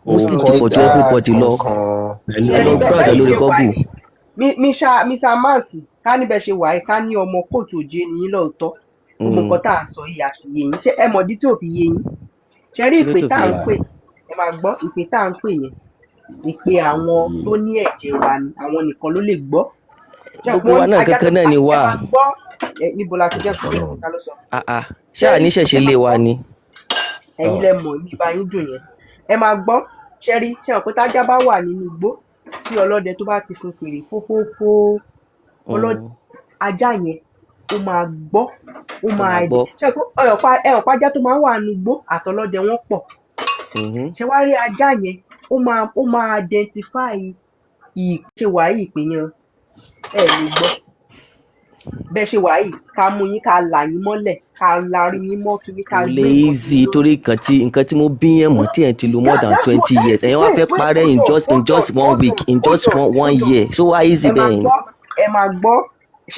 Kò Muslim ti pọ̀ ju kọjá everybody lọ. kankan. Ẹ Ṣẹ́rí lọ bẹ́ẹ̀ browse bẹ́ẹ̀ lórí ṣe wà Google. yìí, Mr. Mans, ká níbẹ̀ ṣe wà yìí, ká ní ọmọ káàárọ̀ oòjíire ní yín lóòótọ́, gbogbo nǹkan tá à ń sọ yìí àti yé yín. Ṣé ẹ mọ̀dí tí ò fi yé yín? Ṣe rí Kí ló ìpè tó tá fi à ń yé? pè, ẹ máa gbọ́, ìpè tá à ń pè yẹn, ìpè àwọn tó ní ẹ̀jẹ̀ wa ni, àwọn nìkan ló lè gbọ́. Ṣé Gbogbo wọ́n wa ní náà ajá tó kankan náà ni ẹ wá. máa gbọ́ ẹ, níbo la ti jẹ́ kan ká ló sọ? Ah ah, ṣé Ṣé rí, àníṣẹ̀ṣe ẹ lé máa wa gbọ́, ni? Ẹ̀yin lẹ mọ̀ ní bá yín dùn yẹn. Ẹ máa gbọ́, ṣe rí, ṣe mọ̀ pé tájá bá wà nínú igbó, tí ọlọ́dẹ tó bá ti fún fèrè fófófó, ọlọ́dẹ, ajá yẹn ó máa gbọ́, ó Ó máa máa gbọ́. ṣe pé ẹ ọ̀pá ajá tó máa ń wà nínú igbó àtọlọ́dẹ wọn pọ̀. Ṣe wá rí ajá yẹn, ó máa identify ìṣe wà yìí, ìpè yẹn ẹ lè gbọ́. Bẹ́ẹ̀ ṣe wà yìí, ká mú yín, ká là yín mọ́lẹ̀, ká larí yín mọ́ kíní, ká Kò gbé lè nǹkan sí easy yín lórí. Torí nǹkan tí mo bí yẹn mọ̀ tí ẹ̀ ti lò more than That's 20 what years, ẹ̀yin wá wait, fẹ́ wait, parẹ́ in hold on, just in hold just on, one hold week, on, in hold just on, one hold on. year, so wá easy Ẹ máa bẹ́ẹ̀ ni? gbọ́, ẹ máa gbọ́.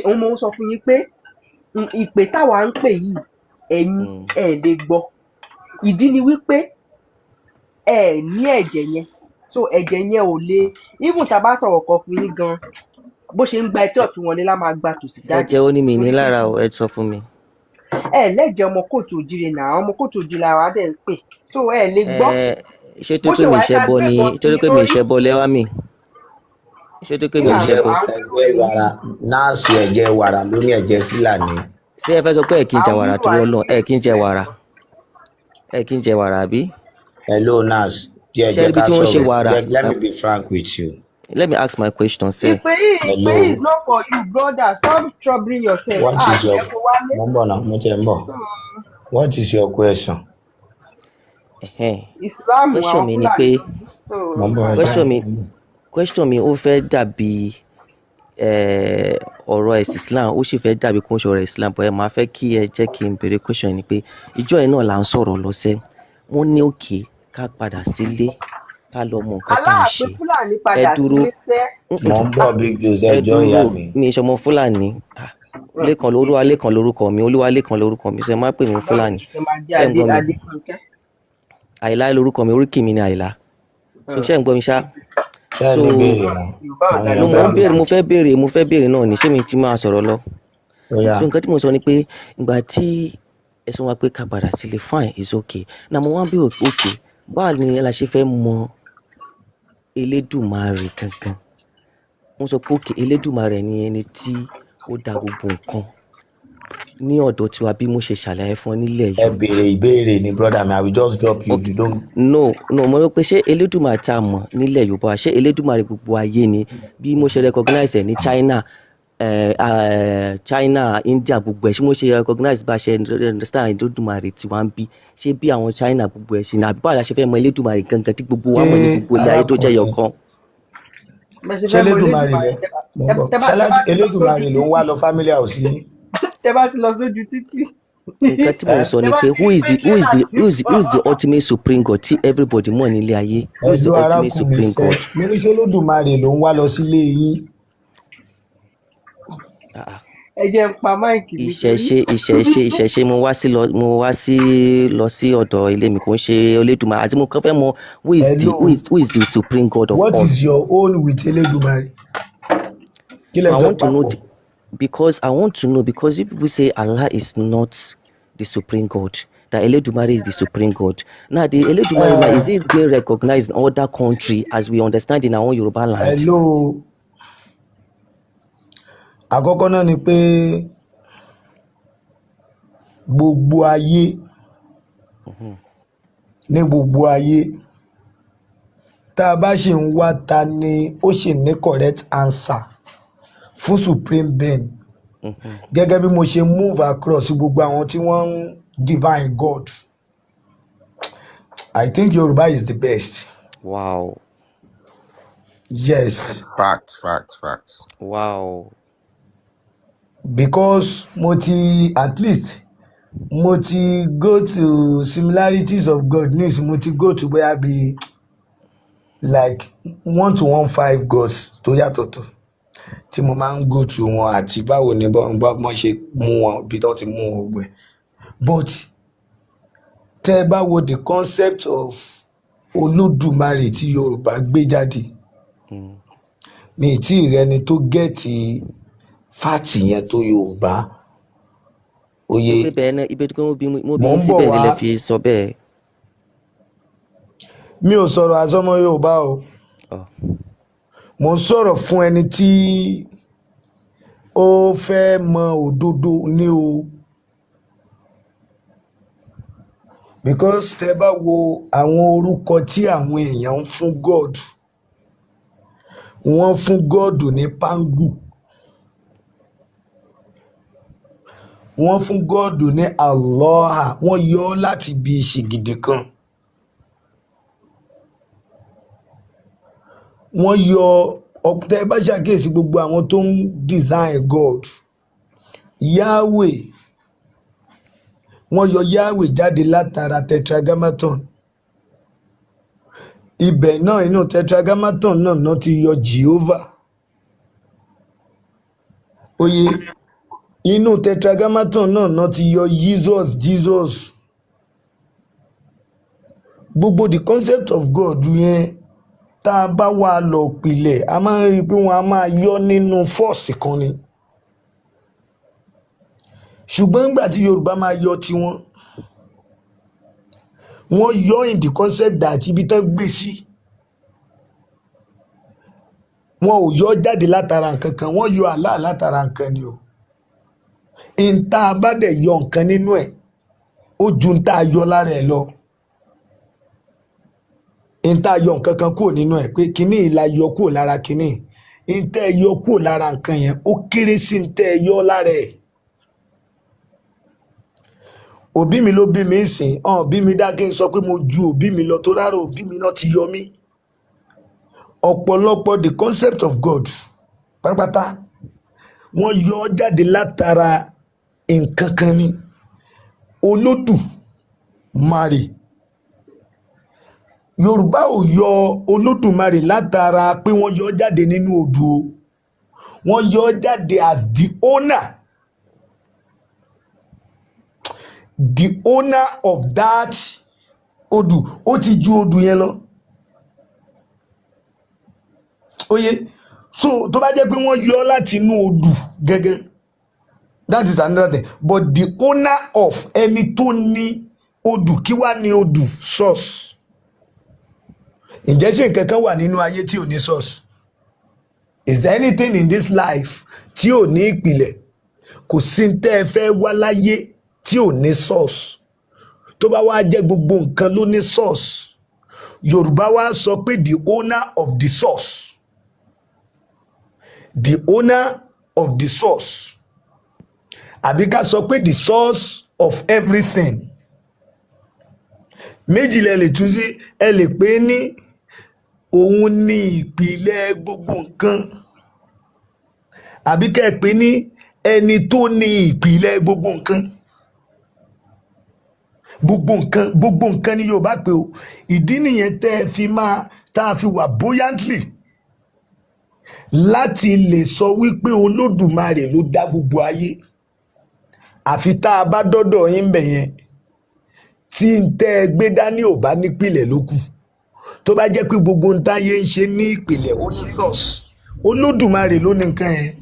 Òun mo ń sọ fún yín pé ìpè táwa ń pè yìí, ẹ̀yin ẹ̀ lè gbọ́. Ìdí ni wípé ẹ ní ẹ̀jẹ̀ yẹn, so ẹ̀jẹ̀ yẹn ò lè, even tá a bá sọ̀rọ̀ kan fún yín gan, bó ṣe ń gba etí ọ̀tún wọlé lá máa gba tòsí jáde. Ẹ̀jẹ̀ ó ní mi ní Torí pé lára o, ẹ sọ fún mi. Ẹ lẹ́jẹ̀ ọmọ káàárọ̀ oòjíire náà, àwọn ọmọ káàárọ̀ oòjíire làwa dẹ̀ ń pè, so ẹ lè gbọ́. Ẹ ṣé tó Bó pé ṣe mi wà ká ìṣẹ́bọ gbé ni ìbọn sí torí yín pé mi lórí. ìṣẹ́bọ lẹ́wà mi, ṣé tó pé mi Nígbà Ẹ̀jẹ̀ ìṣẹ́bọ? à ń ẹ̀jẹ̀ wàrà náàsì, ẹ̀jẹ̀ wàrà ló ní ẹ̀jẹ̀ Fúlàní. Ṣé ẹ fẹ́ sọ pé ẹ kí ń à jẹ ń wàrà wúlò torí àyè Ọlọ́run, ẹ kí ń jẹ wàrà, ẹ kí ń jẹ wàrà, àbí? Hello Nas, díẹ̀ Ṣé jẹ́ ibi ká tí wọ́n ṣe sọ̀rọ̀. wàrà? Let me be frank with you. Let me ask my question sir. Ìpè yìí, ìpè Hello. yìí is not for you, brother. Stop troubling yourself. What Ah, is your ẹ kó wálé. Mo ń bọ̀ náà, mo tiẹ̀ ń bọ̀. What is your question? Ẹ̀hẹ́n. Islam Question àwọn mi ni Fúlàní pé ló ní, so Mo ń bọ̀, ẹ question jẹ́ mi question mi, ó fẹ́ dàbí ọ̀rọ̀ ẹ̀sìn Islam, ó sì fẹ́ dàbí kó ń ṣe ọ̀rọ̀ Islam, but ẹ máa fẹ́ kí ẹ jẹ́ kí n béèrè question yìí ni pé ìjọ yẹn náà là ń sọ̀rọ̀ lọ́sẹ̀, wọ́n ní òkè ká padà sílé, ká lọ mọ nǹkan tá à ń Aláàpẹ ṣe. Fúlàní Ẹ padà dúró. sílé sẹ́. Mo ń bọ̀, Big Jose, Ẹ ẹjọ́ ìyá dúró. mi. Mi ìṣọmọ Fúlàní. Ah, Lẹ́kan Olúwa, Lẹ́kan lórúkọ mi, Olúwa Lẹ́kan lórúkọ mi, ṣe má pè mí Báwo Fúlàní. ni ṣe máa jẹ́? Ṣé ń Adé gbọ́ mi? Adéfúnkẹ́. Àyìnlá lórúkọ mi, oríkì mi ni Àyìnlá. So ṣé ń gbọ́ mi ṣá? Bẹ́ẹ̀ So ni, béèrè wọn. Yorùbá ò Àwọn dá. èèyàn mo fẹ́ ń béèrè, mo fẹ́ béèrè, mo fẹ́ béèrè náà ni. Ṣé mi ti máa sọ̀rọ̀ lọ? Ó yá. So nǹkan tí mo sọ ni pé ìgbà tí ẹ̀sùn wa pé ká padà sílé, fine, it's okay. Na mo wá ń béèrè, okay, báwo ni la ṣe fẹ́ mọ Elédùmarè gangan? Wọ́n sọ pé okay, Elédùmarè ni ẹni tí ó dá gbogbo nǹkan ní ọ̀dọ̀ tiwa, bí mo ṣe ṣàlàyé fún ọ nílẹ̀ Ẹ Yorùbá. béèrè ìbéèrè ni, brother mi. I will just drop you if Okay. you don't. No, mo rò pé ṣé Elédùmarè tá a mọ̀ nílẹ̀ Yorùbá, ṣé Elédùmarè gbogbo ayé ni, bí mo ṣe recognize ẹ̀ ní China, China, India, gbogbo ẹ̀, ṣé mo ṣe recognize, bá a ṣe understand Elédùmarè tí wàá ń bí, ṣé bí àwọn China gbogbo ẹ̀ ṣe ní, àbí báwo la ṣe fẹ́ mọ Elédùmarè gangan tí gbogbo wa mọ̀ ní Ṣé gbogbo ilé ayé tó jẹ́ arákùnrin ẹyọ̀kan? Bẹ́ẹ̀ ṣe ṣé fẹ́ mọ Elédùmarè Elédùmarè lẹ mo ń bọ̀. tẹ bá Ṣé tẹ bá ti lọ Elédùmarè sójú ló ń wá títì lọ family house yín? Tẹ bá ti lọ sójú títì, Nǹkan tí mò ń sọ tẹ ni bá pé ti who rí is pé the who is tírélà the tí who is the ultimate supreme God tí everybody mọ̀ nílé ayé? Who is the Hello, ultimate arákùnrin supreme sẹ God? Mo ní ṣé Olódùmarè ló ń wá lọ sílé yín? Ah, ah. Ẹ jẹ́ n pa mic mi torí Ìṣẹ̀ṣe mo wá sí lọ, mo wá sí lọ sí ọ̀dọ̀ ilé mi, kò ń ṣe Elédùmarè, àti mo kàn fẹ́ mọ who is the Hello. who is the supreme God of What all. is your own with Elédùmarè? Kí lẹ I jọ want to know papọ̀? Because I want to know, because if people say Allah is not the supreme God, that Elédùmarè is the supreme God. Now the Elédùmarè now, is it being recognized in other country as we understand in our own Yoruba land? Hello. Àkọ́kọ́ náà ni pé gbogbo ayé, ní gbogbo ayé, tá a bá ṣì ń wá ta ni ó sì ní correct answer fún supreme being, gẹ́gẹ́ bí mo ṣe move across gbogbo àwọn tí wọ́n ń divine God, I think Yoruba is the best. Yes. Fact, fact, fact. Because mo ti, at least mo ti go to similarities of God news, mo ti go to bóyá bí like one to one five gods tó yàtọ̀tọ̀ tí mo máa ń go through wọn, àti báwo ni bọ́n ṣe mú wọn, bí tó ti mú wọn gbẹ. But tẹ́ ẹ bá wo the concept of Olódùmarè tí Yorùbá gbé jáde, mi ì tí ì rẹni tó get fact yẹn tó Yorùbá. Oyè. Ṣé pé bẹ́ẹ̀ náà, ibi tí mo bí mo bí Mò ń yín bọ̀ síbẹ̀ wá. nílẹ̀ fi sọ bẹ́ẹ̀? Mi ò sọ̀rọ̀ àsọmọ Yorùbá o. Oh. Mo ń sọ̀rọ̀ fún ẹni tí ó fẹ́ mọ òdodo ní o, because tẹ bá wo àwọn orúkọ tí àwọn èèyàn ń fún God, wọ́n fún God ní Pangu, wọ́n fún God ní Allah, wọ́n yọ ọ́ láti ibi ṣìgìdì kan, wọ́n yọ. Tẹ bá ṣàkíyèsí gbogbo àwọn tó ń design God, Yahweh, wọ́n yọ Yahweh jáde látara tetragrammaton. Ibẹ̀ náà, inú tetragrammaton náà náà ti yọ Jehovah. Oye, inú tetragrammaton náà náà ti yọ Jesus. Jesus, gbogbo the concept of God yẹn, tá a bá wà lọ pilẹ̀, a máa ń rí i pé wọ́n á máa yọ nínú force kan ni. Ṣùgbọ́n nígbà tí Yorùbá máa yọ tiwọn, wọ́n yọ in the concept that ibi tán gbé sí, wọn ò yọ jáde látara nǹkan kan, wọ́n yọ Allah látara nǹkan ni o. N tá a bá dẹ̀ yọ nǹkan nínú ẹ̀, ó ju n tá a yọ lára ẹ̀ lọ. N tá a yọ nǹkan kan kúrò nínú ẹ̀ pé kinní yìí la yọ kúrò lára kinní, n tẹ́ ẹ yọ kúrò lára nǹkan yẹn, ó kéré sí n tẹ́ ẹ yọ lára ẹ̀. Òbí mi ló bí mi sìn ọ̀n bí mi dá kí n sọ pé mo ju òbí mi lọ, tó rárá, òbí mi náà ti yọ mí. Ọ̀pọ̀lọpọ̀ the concept of God pátápátá, wọ́n yọ ọ́ jáde látara nǹkan kan ni. Olódùmarè, Yorùbá ò yọ Olódùmarè látara pé wọ́n yọ ọ́ jáde nínú odù o. Wọ́n yọ ọ́ jáde as the owner, the owner of that odù. Ó ti ju odù yẹn lọ. Oye, so tó bá jẹ́ pé wọ́n yọ ọ́ láti inú odù gẹ́gẹ́, that is another thing, but the owner of, ẹni tó ní odù, kí wá ní odù? Source. Ǹjẹ́ ṣé nǹkan kan wà nínú ayé tí ò ní source? Is there anything in this life tí ò ní ìpìlẹ̀? Kò sí tẹ́ ẹ fẹ́ wá láyé tí ò ní source. Tó bá wá jẹ́ gbogbo nǹkan ló ní source, Yorùbá wá sọ pé the owner of the source, the owner of the source, àbí ká sọ pé the source of everything. Méjì lẹ lè tú sí. Ẹ lè pè é ní òun ní ìpìlẹ̀ gbogbo nǹkan, àbí kẹ́ ẹ pè é ní ẹni tó ní ìpìlẹ̀ gbogbo nǹkan. Gbogbo nǹkan, gbogbo nǹkan ní Yorùbá pé o. Ìdí nìyẹn tẹ́ ẹ fi máa tá a fi wà buoyantly láti lè sọ wípé Olódùmarè ló dá gbogbo ayé. Àfi tá a bá dọ́dọ̀ yín bẹ̀ yẹn, tí n tẹ́ ẹ gbé dání ò bá nípìlẹ̀ ló kù. Tó bá jẹ́ pé gbogbo ń táyé ń ṣe ní ìpìlẹ̀, ó ní source, Olódùmarè ló ní nǹkan yẹn.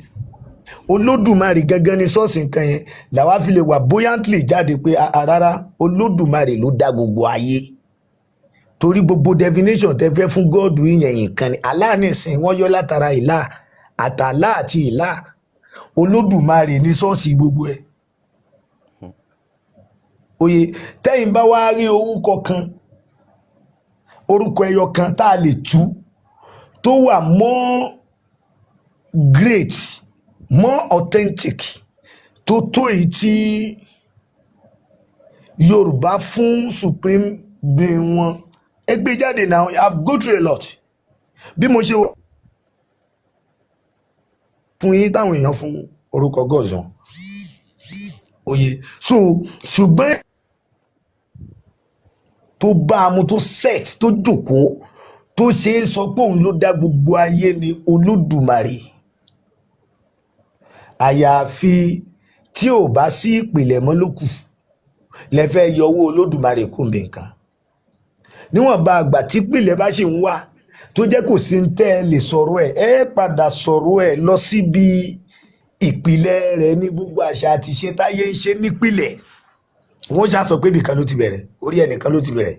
Olódùmarè gangan ni source nǹkan yẹn, làwa fi lè wà buoyantly jáde pé rárá, Olódùmarè ló dá gbogbo ayé. Torí gbogbo definition tẹ́ fẹ́ fún God yẹn, nǹkan ni Allah nìsín, wọ́n yọ látara ìlà àtàlà àti ìlà. Olódùmarè ní source gbogbo ẹ̀. Oye, tẹ́yìn bá wá rí orúkọ kan, orúkọ ẹyọ kan tá a lè tú tó wà more great, more authentic, tó tó èyí tí Yorùbá fún supreme being wọn, ẹ gbé jáde now. I have go through a lot. Bí mo ṣe fún yín táwọn èèyàn fún orúkọ gọ̀ọ̀sán òye, so ṣùgbọ́n tó bá a mu, tó set, tó jókòó, tó ṣe é sọ pé òun ló dá gbogbo ayé ni Olódùmarè. Àyàfi tí ò bá sí ìpìlẹ̀ mọ́ ló kù lẹ fẹ́ yọ owó Olódùmarè kó nbẹ̀ nǹkan. Níwọ̀nba àgbà tí ìpìlẹ̀ bá ṣì ń wà, tó jẹ́ kò sí ń tẹ́ ẹ lè sọ̀rọ̀ ẹ̀, ẹ padà sọ̀rọ̀ ẹ̀ lọ síbi ìpìlẹ̀ rẹ̀ ní gbogbo àṣà àti ìṣe táyé ń ṣe nípìlẹ̀. Wọ́n ṣá sọ pé ibìkan ló ti bẹ̀rẹ̀, orí ẹnìkan ló ti bẹ̀rẹ̀.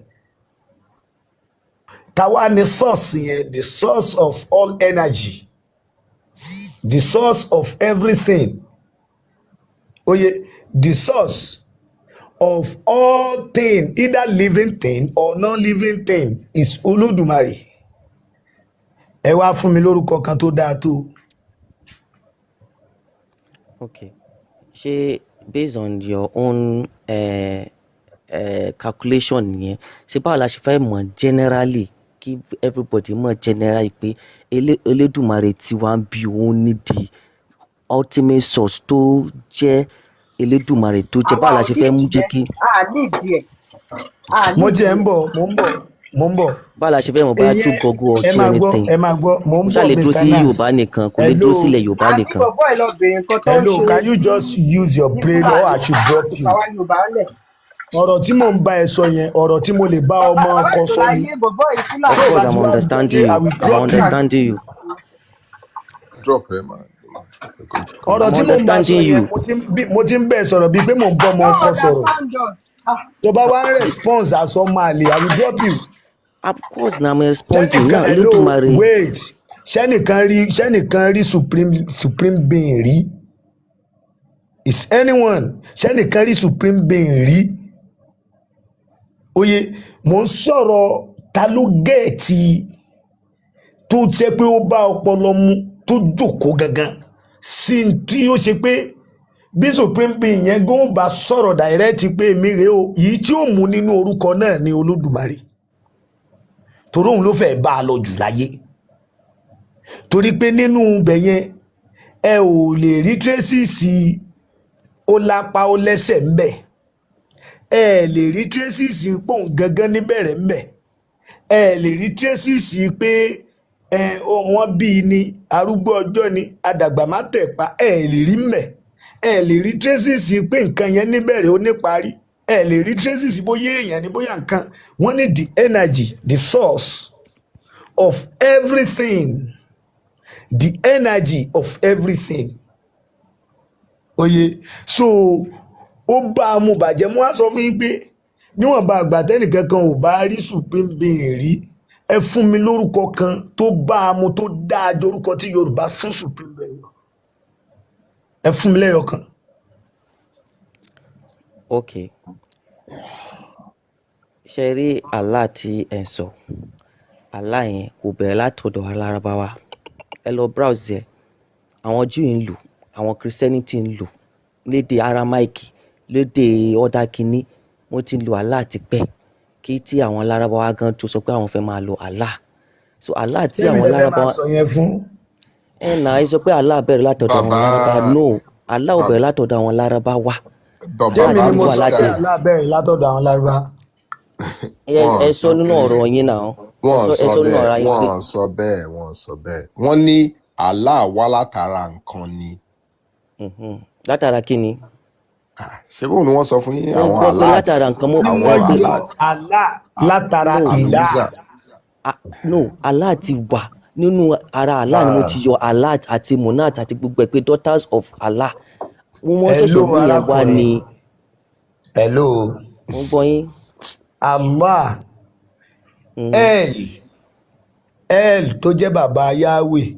Táwa ni source yẹn? The source of all energy, the source of everything. Oye, the source of all thing, either living thing or non-living thing, is Olódùmarè. Ẹ wá fún mi lórúkọ kan tó dáa tó. Okay, ṣé based on your own calculation yẹn, ṣé báwo la ṣe fẹ́ mọ̀ generally, kí everybody mọ̀ generally pé Elédùmarè tí wàá ń bí òun ní the ultimate source tó jẹ́ Elédùmarè tó jẹ́? Àwa Báwo la ò ṣe fẹ́ mú nídìí jẹ́ ẹ̀. kí A nídìí ẹ̀, a Mo nídìí tiẹ̀ ń ẹ̀. bọ̀, mò ń bọ̀, mò ń bọ̀. Báwo la ṣe fẹ́ mọ̀ bóyá Ìyẹn through Google or ẹ through máa gbọ́, anything? ẹ máa gbọ́, mò Kò ń ṣáà bọ̀. lè dúró Mr. sí Nas, Yorùbá nìkan, kò lè dúró hello. sílẹ̀ Yorùbá Àbí nìkan. bọ̀bọ́ ẹ̀ lọ bèrè nǹkan tó ń Hello, ṣe can you just use your ní brain or I Fúlàní should drop you? Àwa Yorùbá lẹ̀. Ọ̀rọ̀ tí mò ń bá ẹ sọ yẹn, ọ̀rọ̀ tí mo lè bá Bàbá ọmọ bàbá ọkọ ètò sọ ni. láyé bọ̀bọ́ yìí Of Fúlàní. Tó o bá course, ti I'm wá gbọ́ understanding yé, I you. will I'm drop you. understanding you. Drop ẹ man. Ọ̀rọ̀ I'm tí mò ń bá sọ understanding yẹn, you. mo ti ń bẹ̀ sọ̀rọ̀ bíi pé mò ń bọ́ ọmọ Don't ọkọ sọ̀rọ̀. understand us. Ah, Tó bá wá ń response as ọmọ àlè, I will drop you. Of course na, I'm responding Ṣẹ́nìkan, now. hello. Elédùmarè. Wait, ṣẹ́nìkan rí supreme being rí? Is anyone, ṣẹ́nìkan rí supreme being rí? Oye, mò ń sọ̀rọ̀, ta ló get tó jẹ́ pé ó bá ọpọlọ mu, tó jókòó gangan sí n tí ó ṣe pé bí supreme being yẹn gan bá sọ̀rọ̀ direct pé èmi rèé o, yìí tí ó mú nínú orúkọ náà ní Olódùmarè, torí òun ló fẹ́ẹ́ bá a lọ jù láyé, torí pé nínú ibẹ̀ yẹn, ẹ ò lè rí traces ó lápá, ó lẹ́sẹ̀ ńbẹ̀. Ẹ lè rí traces pòun gangan níbẹ̀rẹ̀ ńbẹ̀. Ẹ lè rí traces pé ẹ wọ́n bí i ní arúgbó ọjọ́ ni, àdàgbà má tẹ̀ pa, ẹ lè rí ńbẹ̀. Ẹ lè rí traces pé nǹkan yẹn níbẹ̀rẹ̀, ó níparí. Ẹ lè rí traces bóyá èèyàn ní, bóyá nǹkan. Wọ́n ní the energy, the source of everything, the energy of everything. Oye, so ó bá a mú bàjẹ́. Mo wá sọ fún yín pé níwọ̀nba àgbà tẹ́nìkan kan ò bá rí supreme being rí, ẹ fún mi lórúkọ kan tó bá a mu, tó dáa ju orúkọ tí Yorùbá fún supreme being lọ. Ẹ fún mi lẹ́yọ kan. Ok, ṣe rí Allah tí ẹ ń sọ, Allah yẹn kò bẹ̀rẹ̀ látọ̀dọ̀ Alárúbáwá. Ẹ lọ browse ẹ̀, àwọn Jew ń lò, àwọn Christianity ń lò lédè Aramaic, lédè ọ̀dà kínní. Wọ́n ti ń lo Allah tipẹ́ kí tí àwọn Alárúbáwá gan tó sọ pé àwọn fẹ́ máa lo Allah. So Allah tí Ṣé mi àwọn lè fẹ́ máa Lárúbáwá sọ yẹn fún? Ẹ nà, ẹ sọ pé Allah bẹ̀rẹ̀ látọ̀dọ̀ àwọn Bàbá Lárúbáwá. No, Allah ò bẹ̀rẹ̀ látọ̀dọ̀ àwọn Lárúbáwá. Ṣé Allah mi bàbá ni ti mo wà sọ pé láti Allah bẹ̀rẹ̀ látọ̀dọ̀ àwọn Lárúbá? Ẹ Wọ́n ẹ sọ sọ nínú pé ọ̀rọ̀ yín náà, ẹ wọ́n sọ ẹ sọ sọ nínú bẹ́ẹ̀ ọ̀rọ̀ yín pé wọ́n sọ bẹ́ẹ̀, wọ́n sọ bẹ́ẹ̀. Wọ́n ní Allah wá látara nǹkan ni. Látara kí ni? Ah, ṣé bóun ni wọ́n sọ fún yín? Mo Àwọn gbọ́ pé Allat látara nǹkan, mo Ní àwọn wọ́n yọ Allat Allah látara No. ìlà. Aluza. Ah, no, Allah ti wà nínú ara Allah ni mo ti yọ Allat àti Munat àti gbogbo ẹ̀ pé daughters of Allah. Mo mọ ṣẹ̀ṣẹ̀ Hello, mú yẹn wá arákùnrin. ni. Hello. Mo ń gbọ́ yín. Allah, El, El tó jẹ́ bàbá Yahweh,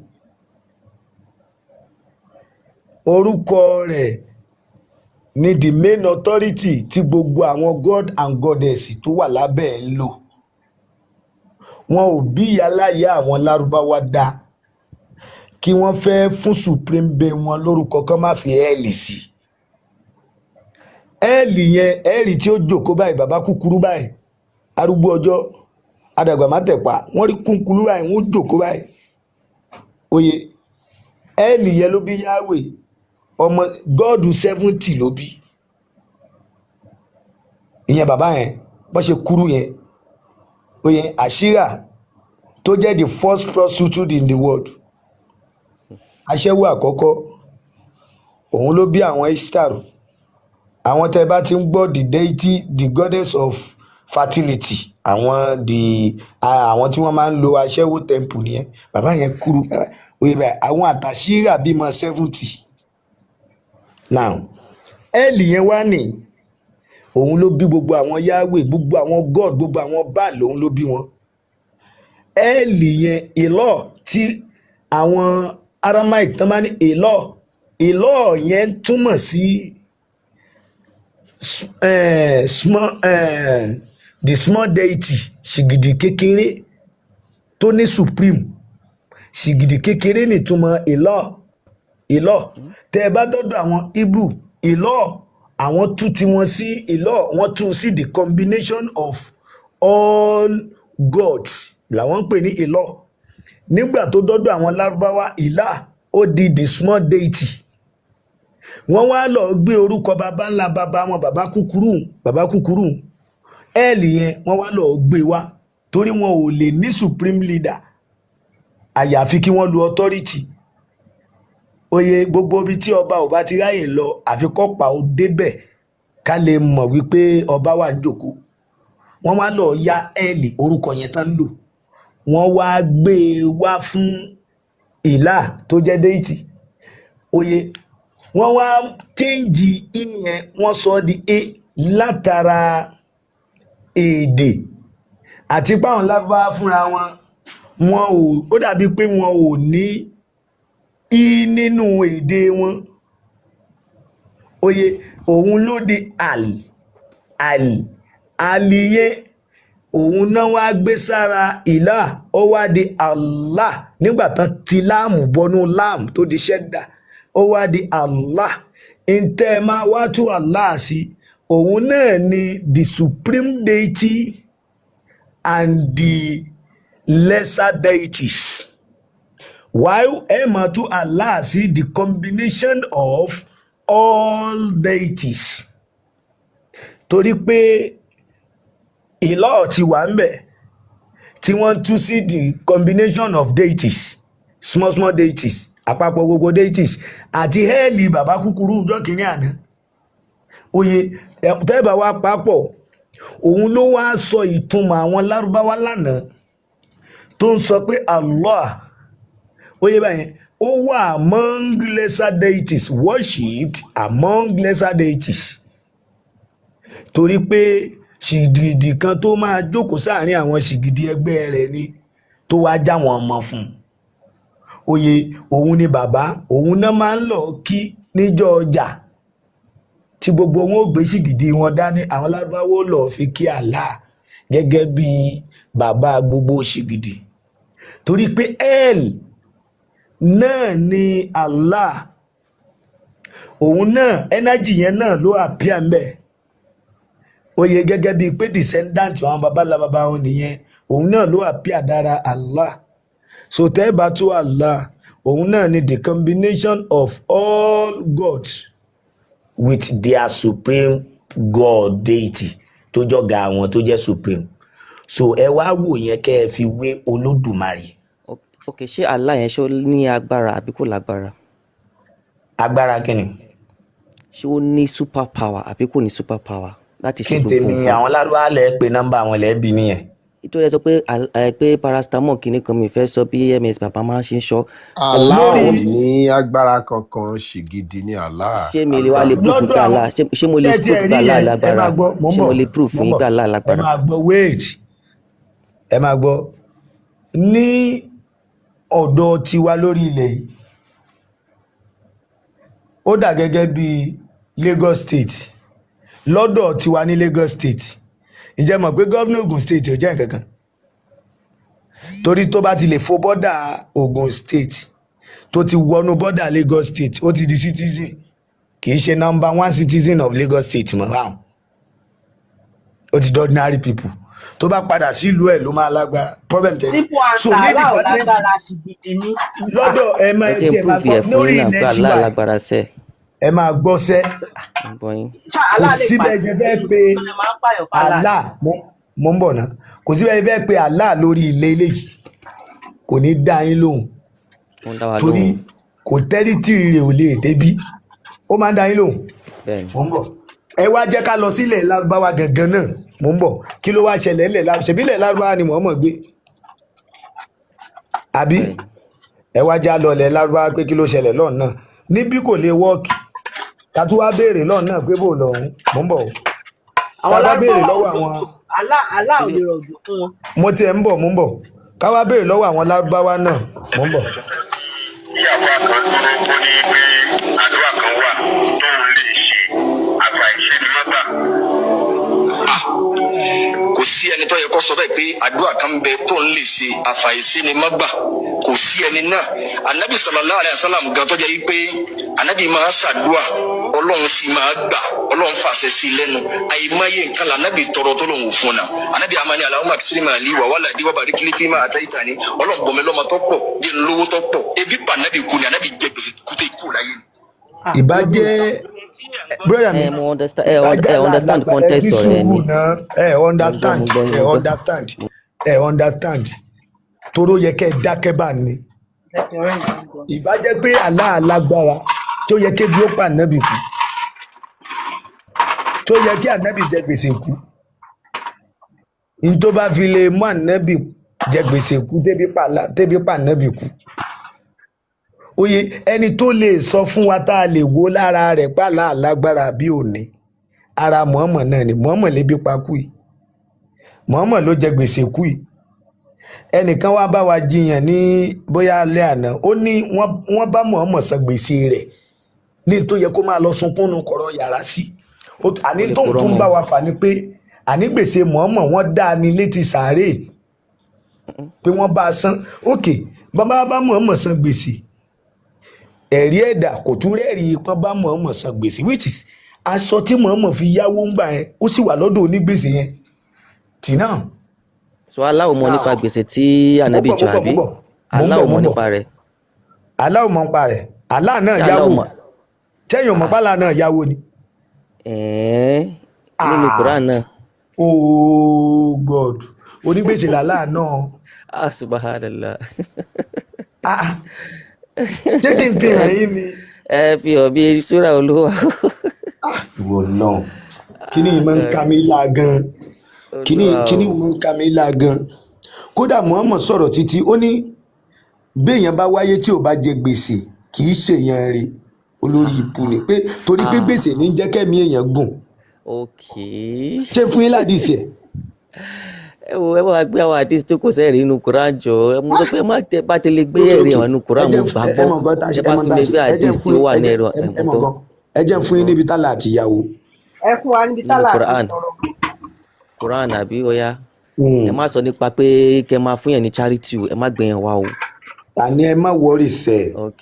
orúkọ rẹ̀ ni the main authority tí gbogbo àwọn god and goddess tó wà lábẹ́ ẹ̀ ń lò. Wọn ò bí ìyáláyà àwọn Lárúbáwá dá kí wọ́n fẹ́ fún supreme being wọn lórúkọ kan má fi El sí. El yẹn, ẹ̀rì tí ó jókòó báyìí, bàbá kúkúrú báyìí, arúgbó ọjọ́, adàgbà má tẹ̀pa, wọ́n rí kúnkúrú báyìí, wọ́n jókòó báyìí. Oye, El yẹn ló bí Yahweh, ọmọ god 70 ló bí. Ìyẹn bàbá yẹn bó ṣe kúrú yẹn, oye, Àṣírà tó jẹ́ the first prostitute in the world, aṣẹ́wó àkọ́kọ́, òun ló bí àwọn Ishtar. Àwọn tẹ́ bá ti ń gbọ́ the deity, the goddess of fertility. Àwọn the àwọn tí wọ́n máa ń lo aṣẹ́wó temple nìyẹn. Bàbá yẹn kúrú oyè báyìí, àwọn àtàṣírà bímọ 70. Now El yẹn wá ní òun ló bí gbogbo àwọn Yahweh, gbogbo àwọn god, gbogbo àwọn Baal, òun ló bí wọn. El yẹn, ìlọ tí àwọn Aramaic tán bá ní ìlọ, ìlọ yẹn túmọ̀ sí small, the small deity, ṣìgìdì kékeré tó ní supreme. Ṣìgìdì kékeré nìtumọ̀ ìlọ. Ìlọ tẹ ẹ bá dọ́dọ̀ àwọn Hebrew, ìlọ àwọn tú tiwọn sí ìlọ, wọ́n tú sí the combination of all gods làwọn ń pè ní ìlọ. Nígbà tó dọ́dọ̀ àwọn Lárúbáwá, ìlà ó di the small deity. Wọ́n wá lọ gbé orúkọ baba ńlá baba wọn, baba kúkúrú, baba kúkúrú El yẹn, wọ́n wá lọ gbé wá torí wọn ò lè ní supreme leader àyàfi kí wọ́n lu authority. Oye gbogbo ibi tí ọba ò bá ti ráyè lọ, àfi kọ́pà ó débẹ̀ ká lè mọ̀ wípé ọba wà ń jòkó. Wọ́n wá lọ ya El, orúkọ yẹn tán lò, wọ́n wá gbé e wá fún ìlà tó jẹ́ deity. Oye wọ́n wá change ìyẹn, wọ́n sọ ọ́ di a látara èdè àti páwọn lábá fúnra wọn. Wọn ò, ó dàbí pé wọn ò ní í nínú èdè wọn. Oye òun ló di àlì àlì àlì yẹn, òun náà wá gbé sára ìlà, ó wá di Allah. Nígbà tán ti láàmù bọnú láàmù tó di ṣẹ́dà, ó wá di Allah. Ntẹ́ máa wá tú Allah sí, òun náà ni the supreme deity and the lesser deities, while ẹ máa tú Allah sí the combination of all deities, torí pé ìlọ́ ti wà ń bẹ̀ tí wọ́n tú sí the combination of deities, small small deities, àpapọ̀ gbogbo deities, àti El bàbá kúkúrú ọjọ́ kìíní àná. Oyè tẹ́ẹ̀bà wá papọ̀, òun ló wá sọ ìtumọ̀ àwọn Lárúbáwá lánàá tó ń sọ pé Allah, oyè báyẹn, ó wà among lesser deities, worshipped among lesser deities, torí pé ṣìgìdì kan tó máa jókòó sáàrin àwọn ṣìgìdì ẹgbẹ́ rẹ̀ ni tó wá já wọn ọmọ fún un. Oyè òun ni bàbá, òun náà máa ń lọ kí níjọ́ ọjà tí gbogbo wọn ò gbé ṣìgìdì wọn dání. Àwọn Lárúbáwò lọ fi kí Allah gẹ́gẹ́ bí bàbá gbogbo ṣìgìdì, torí pé El náà ni Allah. Òun náà energy yẹn náà ló appear ń bẹ̀. Oyè gẹ́gẹ́ bíi pé descendant àwọn baba ńlá baba wọn nìyẹn, òun náà ló appear dára Allah. So tẹ́ ẹ bá tú Allah, òun náà ni the combination of all gods with their supreme god deity tó jọ̀gá àwọn tó jẹ́ supreme. So ẹ wá wò yẹn kẹ́ ẹ fi wé Olódùmarè. Ok, ṣé Allah yẹn, ṣé ó ní agbára àbí kò lágbára? Agbára kí ni? Ṣé ó ní super power àbí kò ní super power láti Kí ṣe n gbogbo tèmi nǹkan? Àwọn Lárúbáwá lẹ pé nọ́mbà àwọn lẹ bí nìyẹn. Nítorí ẹ sọ pé pé paracetamol kìíní kan, mi fẹ́ sọ bí ms bàbá máa ń ṣe ń sọ. Allah ò Lórí ní agbára kankan, ṣìgìdì ní Allah. Ṣé mi lè wá lè Agbára proof lọ́dọ̀ pé àwọn Allah, ṣé mo lè ẹ tiẹ̀ proof rí pé Allah yẹn, ẹ lágbára? máa gbọ́, mò ń Ṣé mo bọ̀, lè proof mò ń yín bọ̀. pé Allah Ẹ lágbára? máa gbọ́, wait, ẹ máa gbọ́. Ní ọ̀dọ̀ tiwa lórí ilẹ̀ yìí, ó dà gẹ́gẹ́ bí Lagos State. Lọ́dọ̀ tiwa ní Lagos State, ǹjẹ́ mọ̀ pé gómìnà Ogun State ò jẹ́ nǹkan kan? Torí tó bá ti lè fo border Ogun State, tó ti wọnú border Lagos State, ó ti di citizen, kì í ṣe number one citizen of Lagos State mọ́ báwọn, ó ti di ordinary people. Tó bá padà sílùú ẹ̀ ló máa lágbára. Problem tẹ̀lé Simple so answer, ní Allah ò department lágbára, ṣìgìdì ní. lọ́dọ̀ ẹ máa Ẹ jẹ́ tí n ẹ máa proof gbọ́ yẹ fún lórí yín náà pé ilẹ̀ Allah tiwa lágbára sẹ́. Ẹ máa gbọ́ sẹ́. Ń gbọ́ yín. Ṣá Kò Allah lè síbẹ̀ pààyàn ṣe fẹ́ pẹ̀lú pé tó lè máa ń pààyàn fálà. Allah, mo ń bọ̀ ná. Kò síbẹ̀ ṣe fẹ́ pé Allah lórí ilé eléyìí, kò ní dá yín lóhùn. Ó ń dá wa Torí lóhùn. kò tẹ́rítìrì rẹ̀ ò lè débí. Ó máa ń dá yín lóhùn. Bẹ́ẹ̀ ni. Mo ń bọ̀. Ẹ wá jẹ́ ká lọ sílẹ̀ lárúbáwá gangan náà. Mò ń bọ̀. Kí ló wá ṣẹlẹ̀ ńlẹ̀ lárúbáwá? Ṣèbí ilẹ̀ lárúbáwá ni Muhammad gbé, àbí? Bẹ́ẹ̀ni. Ẹ wá já lọ ilẹ̀ lárúbáwá pé kí ló ṣẹlẹ̀ lọ́hùn náà. Níbí kò lè wọ́ọ̀kì, ká tún wá béèrè lọ́hùn náà pé bò lọ́hùn. Mò ń bọ̀ o. Tá Àwọn a bá béèrè lárúbáwá ò lọ́wọ́ àwọn lójò, Allah Allah ò Kí lè ló rọ̀jò fún wọn. Mo tiẹ̀ ń bọ̀, mò ń bọ̀. Ká wá béèrè lọ́wọ́ àwọn lárúbáwá náà. Mò ń bọ̀. Ìyàwó kan dúró, ó ní pé àdúrà kan wà tóun lè ṣe, àfàìṣe ni mọ́tà. Kò sí ẹni tó yẹ kó sọ bẹ́ẹ̀ pé àdúrà kan bẹ tó ń lè ṣe, àfàìṣe ni má gbà. Kò sí ẹni náà. Anabi sallallahu alayhi wa sallam gan tó jẹ́ wípé anabi máa ṣàdúà, Ọlọ́run sì máa gbà, Ọlọ́run fàṣẹ sí i lẹ́nu. Àyèmáyé nǹkan la anabi tọrọ tó lòun ò fún náà. Anabi amani Allahumma akthir mali wa waladi wa barik li fima ataytani. Ọlọ́run bọ̀mí lọ́mọ tó pọ̀, jẹ́ n lówó tó pọ̀. Ebi pa anabi kú ni, anabi jẹ gbèsè kúté kú láyé. Ah, Ìbá lójú jẹ́ brother mi, Ẹ mo understand, ẹ ìbá ẹ jẹ́ understand alágbára, ẹ ní context ọ̀rọ̀ ẹ sùúrù ni. náà. Ẹ Mo ń gbọ́, understand, mo gbọ́ yín, ẹ mo gbọ́. understand, ẹ understand. Toró yẹ kẹ́ ẹ dákẹ́ bá ní. Ìbá jẹ́ pé Allah alágbára, tí ó yẹ kébi ó pa ànábì kú, tó yẹ kí ànábì jẹ gbèsè kú, ní tó bá fi lè mú ànábì jẹ gbèsè kú, tébi pa ànábì kú, oye ẹni tó lè sọ fún wa tá a lè wo lára rẹ̀ pàlà alágbára bí òní ara Muhammad náà ni. Muhammad lébi pa kú yìí, Muhammad ló jẹ gbèsè kú yìí. Ẹnìkan wá bá wa jiyàn ní bóyá alẹ́ àná, ó ní wọ́n bá Muhammad san gbèsè rẹ̀ ní tó yẹ kó máa lọ sunkún nu kọ̀rọ̀ yàrá sí. Ó Àní lè tóun purọ́ tún mọ́. bá wa fà ni pé àní gbèsè Muhammad wọ́n dá a ní létí sàárè pé wọ́n bá a san. Ok, bàbá bá Muhammad san gbèsè, ẹ̀rí ẹ̀dà kò tún rẹ́ẹ̀rí pọ́n bá Muhammad san gbèsè, which is aṣọ tí Muhammad fi yáwó ń gbà yẹn, ó sì wà lọ́dọ̀ onígbèsè yẹn tì náà. So Allah ò mọ̀ nípa Now, gbèsè tí mo ń anabi bọ̀, jọ, mo ń bọ̀, mo àbí? ń bọ̀, mo ń Allah bọ̀, ò mo mọ̀ ń bọ̀. nípa rẹ̀. Allah ò mọ̀ nípa rẹ̀. Allah náà Ṣé Allah ò yáwó. mọ̀? Sẹ́yìn ò mọ̀ Ah, pálá náà yáwó ni. Ẹ̀ẹ́n, nínú Ah, Quran náà. Oh God, onígbèsè làlá náà. Ah, subhanallah. Ah, ṣé kí n fi hàn yín ni? Ẹ fi hàn bí súrà olúwa. Ìwọ náà, kíní yìí Ah, máa ń ka God. mí lá gan. Kíní Olúwa kíní o. yìí máa ń ka mí lá gan. Kódà Muhammad sọ̀rọ̀ títí, ó ní béèyàn bá wáyé tí ò bá jẹ gbèsè, kì í ṣèyàn rè, olórí ibu ni, pé torí pé Ah, gbèsè ní jẹ́ kẹ́mi èèyàn gùn. Okay. Ṣé fún yín ládìsí ẹ̀? Ẹ wo, ẹ bá wa gbé àwọn àdìs tó kò sẹ́rìí inú Quran jọ. Ẹ mú sọ pé má tẹ bá ti lè gbé Ok, ẹ̀rí ok, hàn inú ẹ Quran, jẹ́ mo ẹ gbàgbọ́. mọ̀ nǹkan tá a Tẹ ṣe, ẹ bá mọ̀ fi tá a lè ṣe, gbé ẹ jẹ́ àdìs tí fún ó wà ẹ ní jẹ́ ẹ̀rọ ẹ mọ̀ ẹ̀gbọ́n nǹkan, ẹ jẹ́ fún yín ẹ̀gbọ́n níbi tálà àti ìyàwó. Ẹ fún wa níbi nínú tálà àti Quran, sọ̀rọ̀. Quran àbí ọya. Ẹ má sọ nípa pé kẹ máa fún yẹn ní charity o, ẹ má gbé yẹn wá o. Àní ẹ má wọrí sẹ. Ok.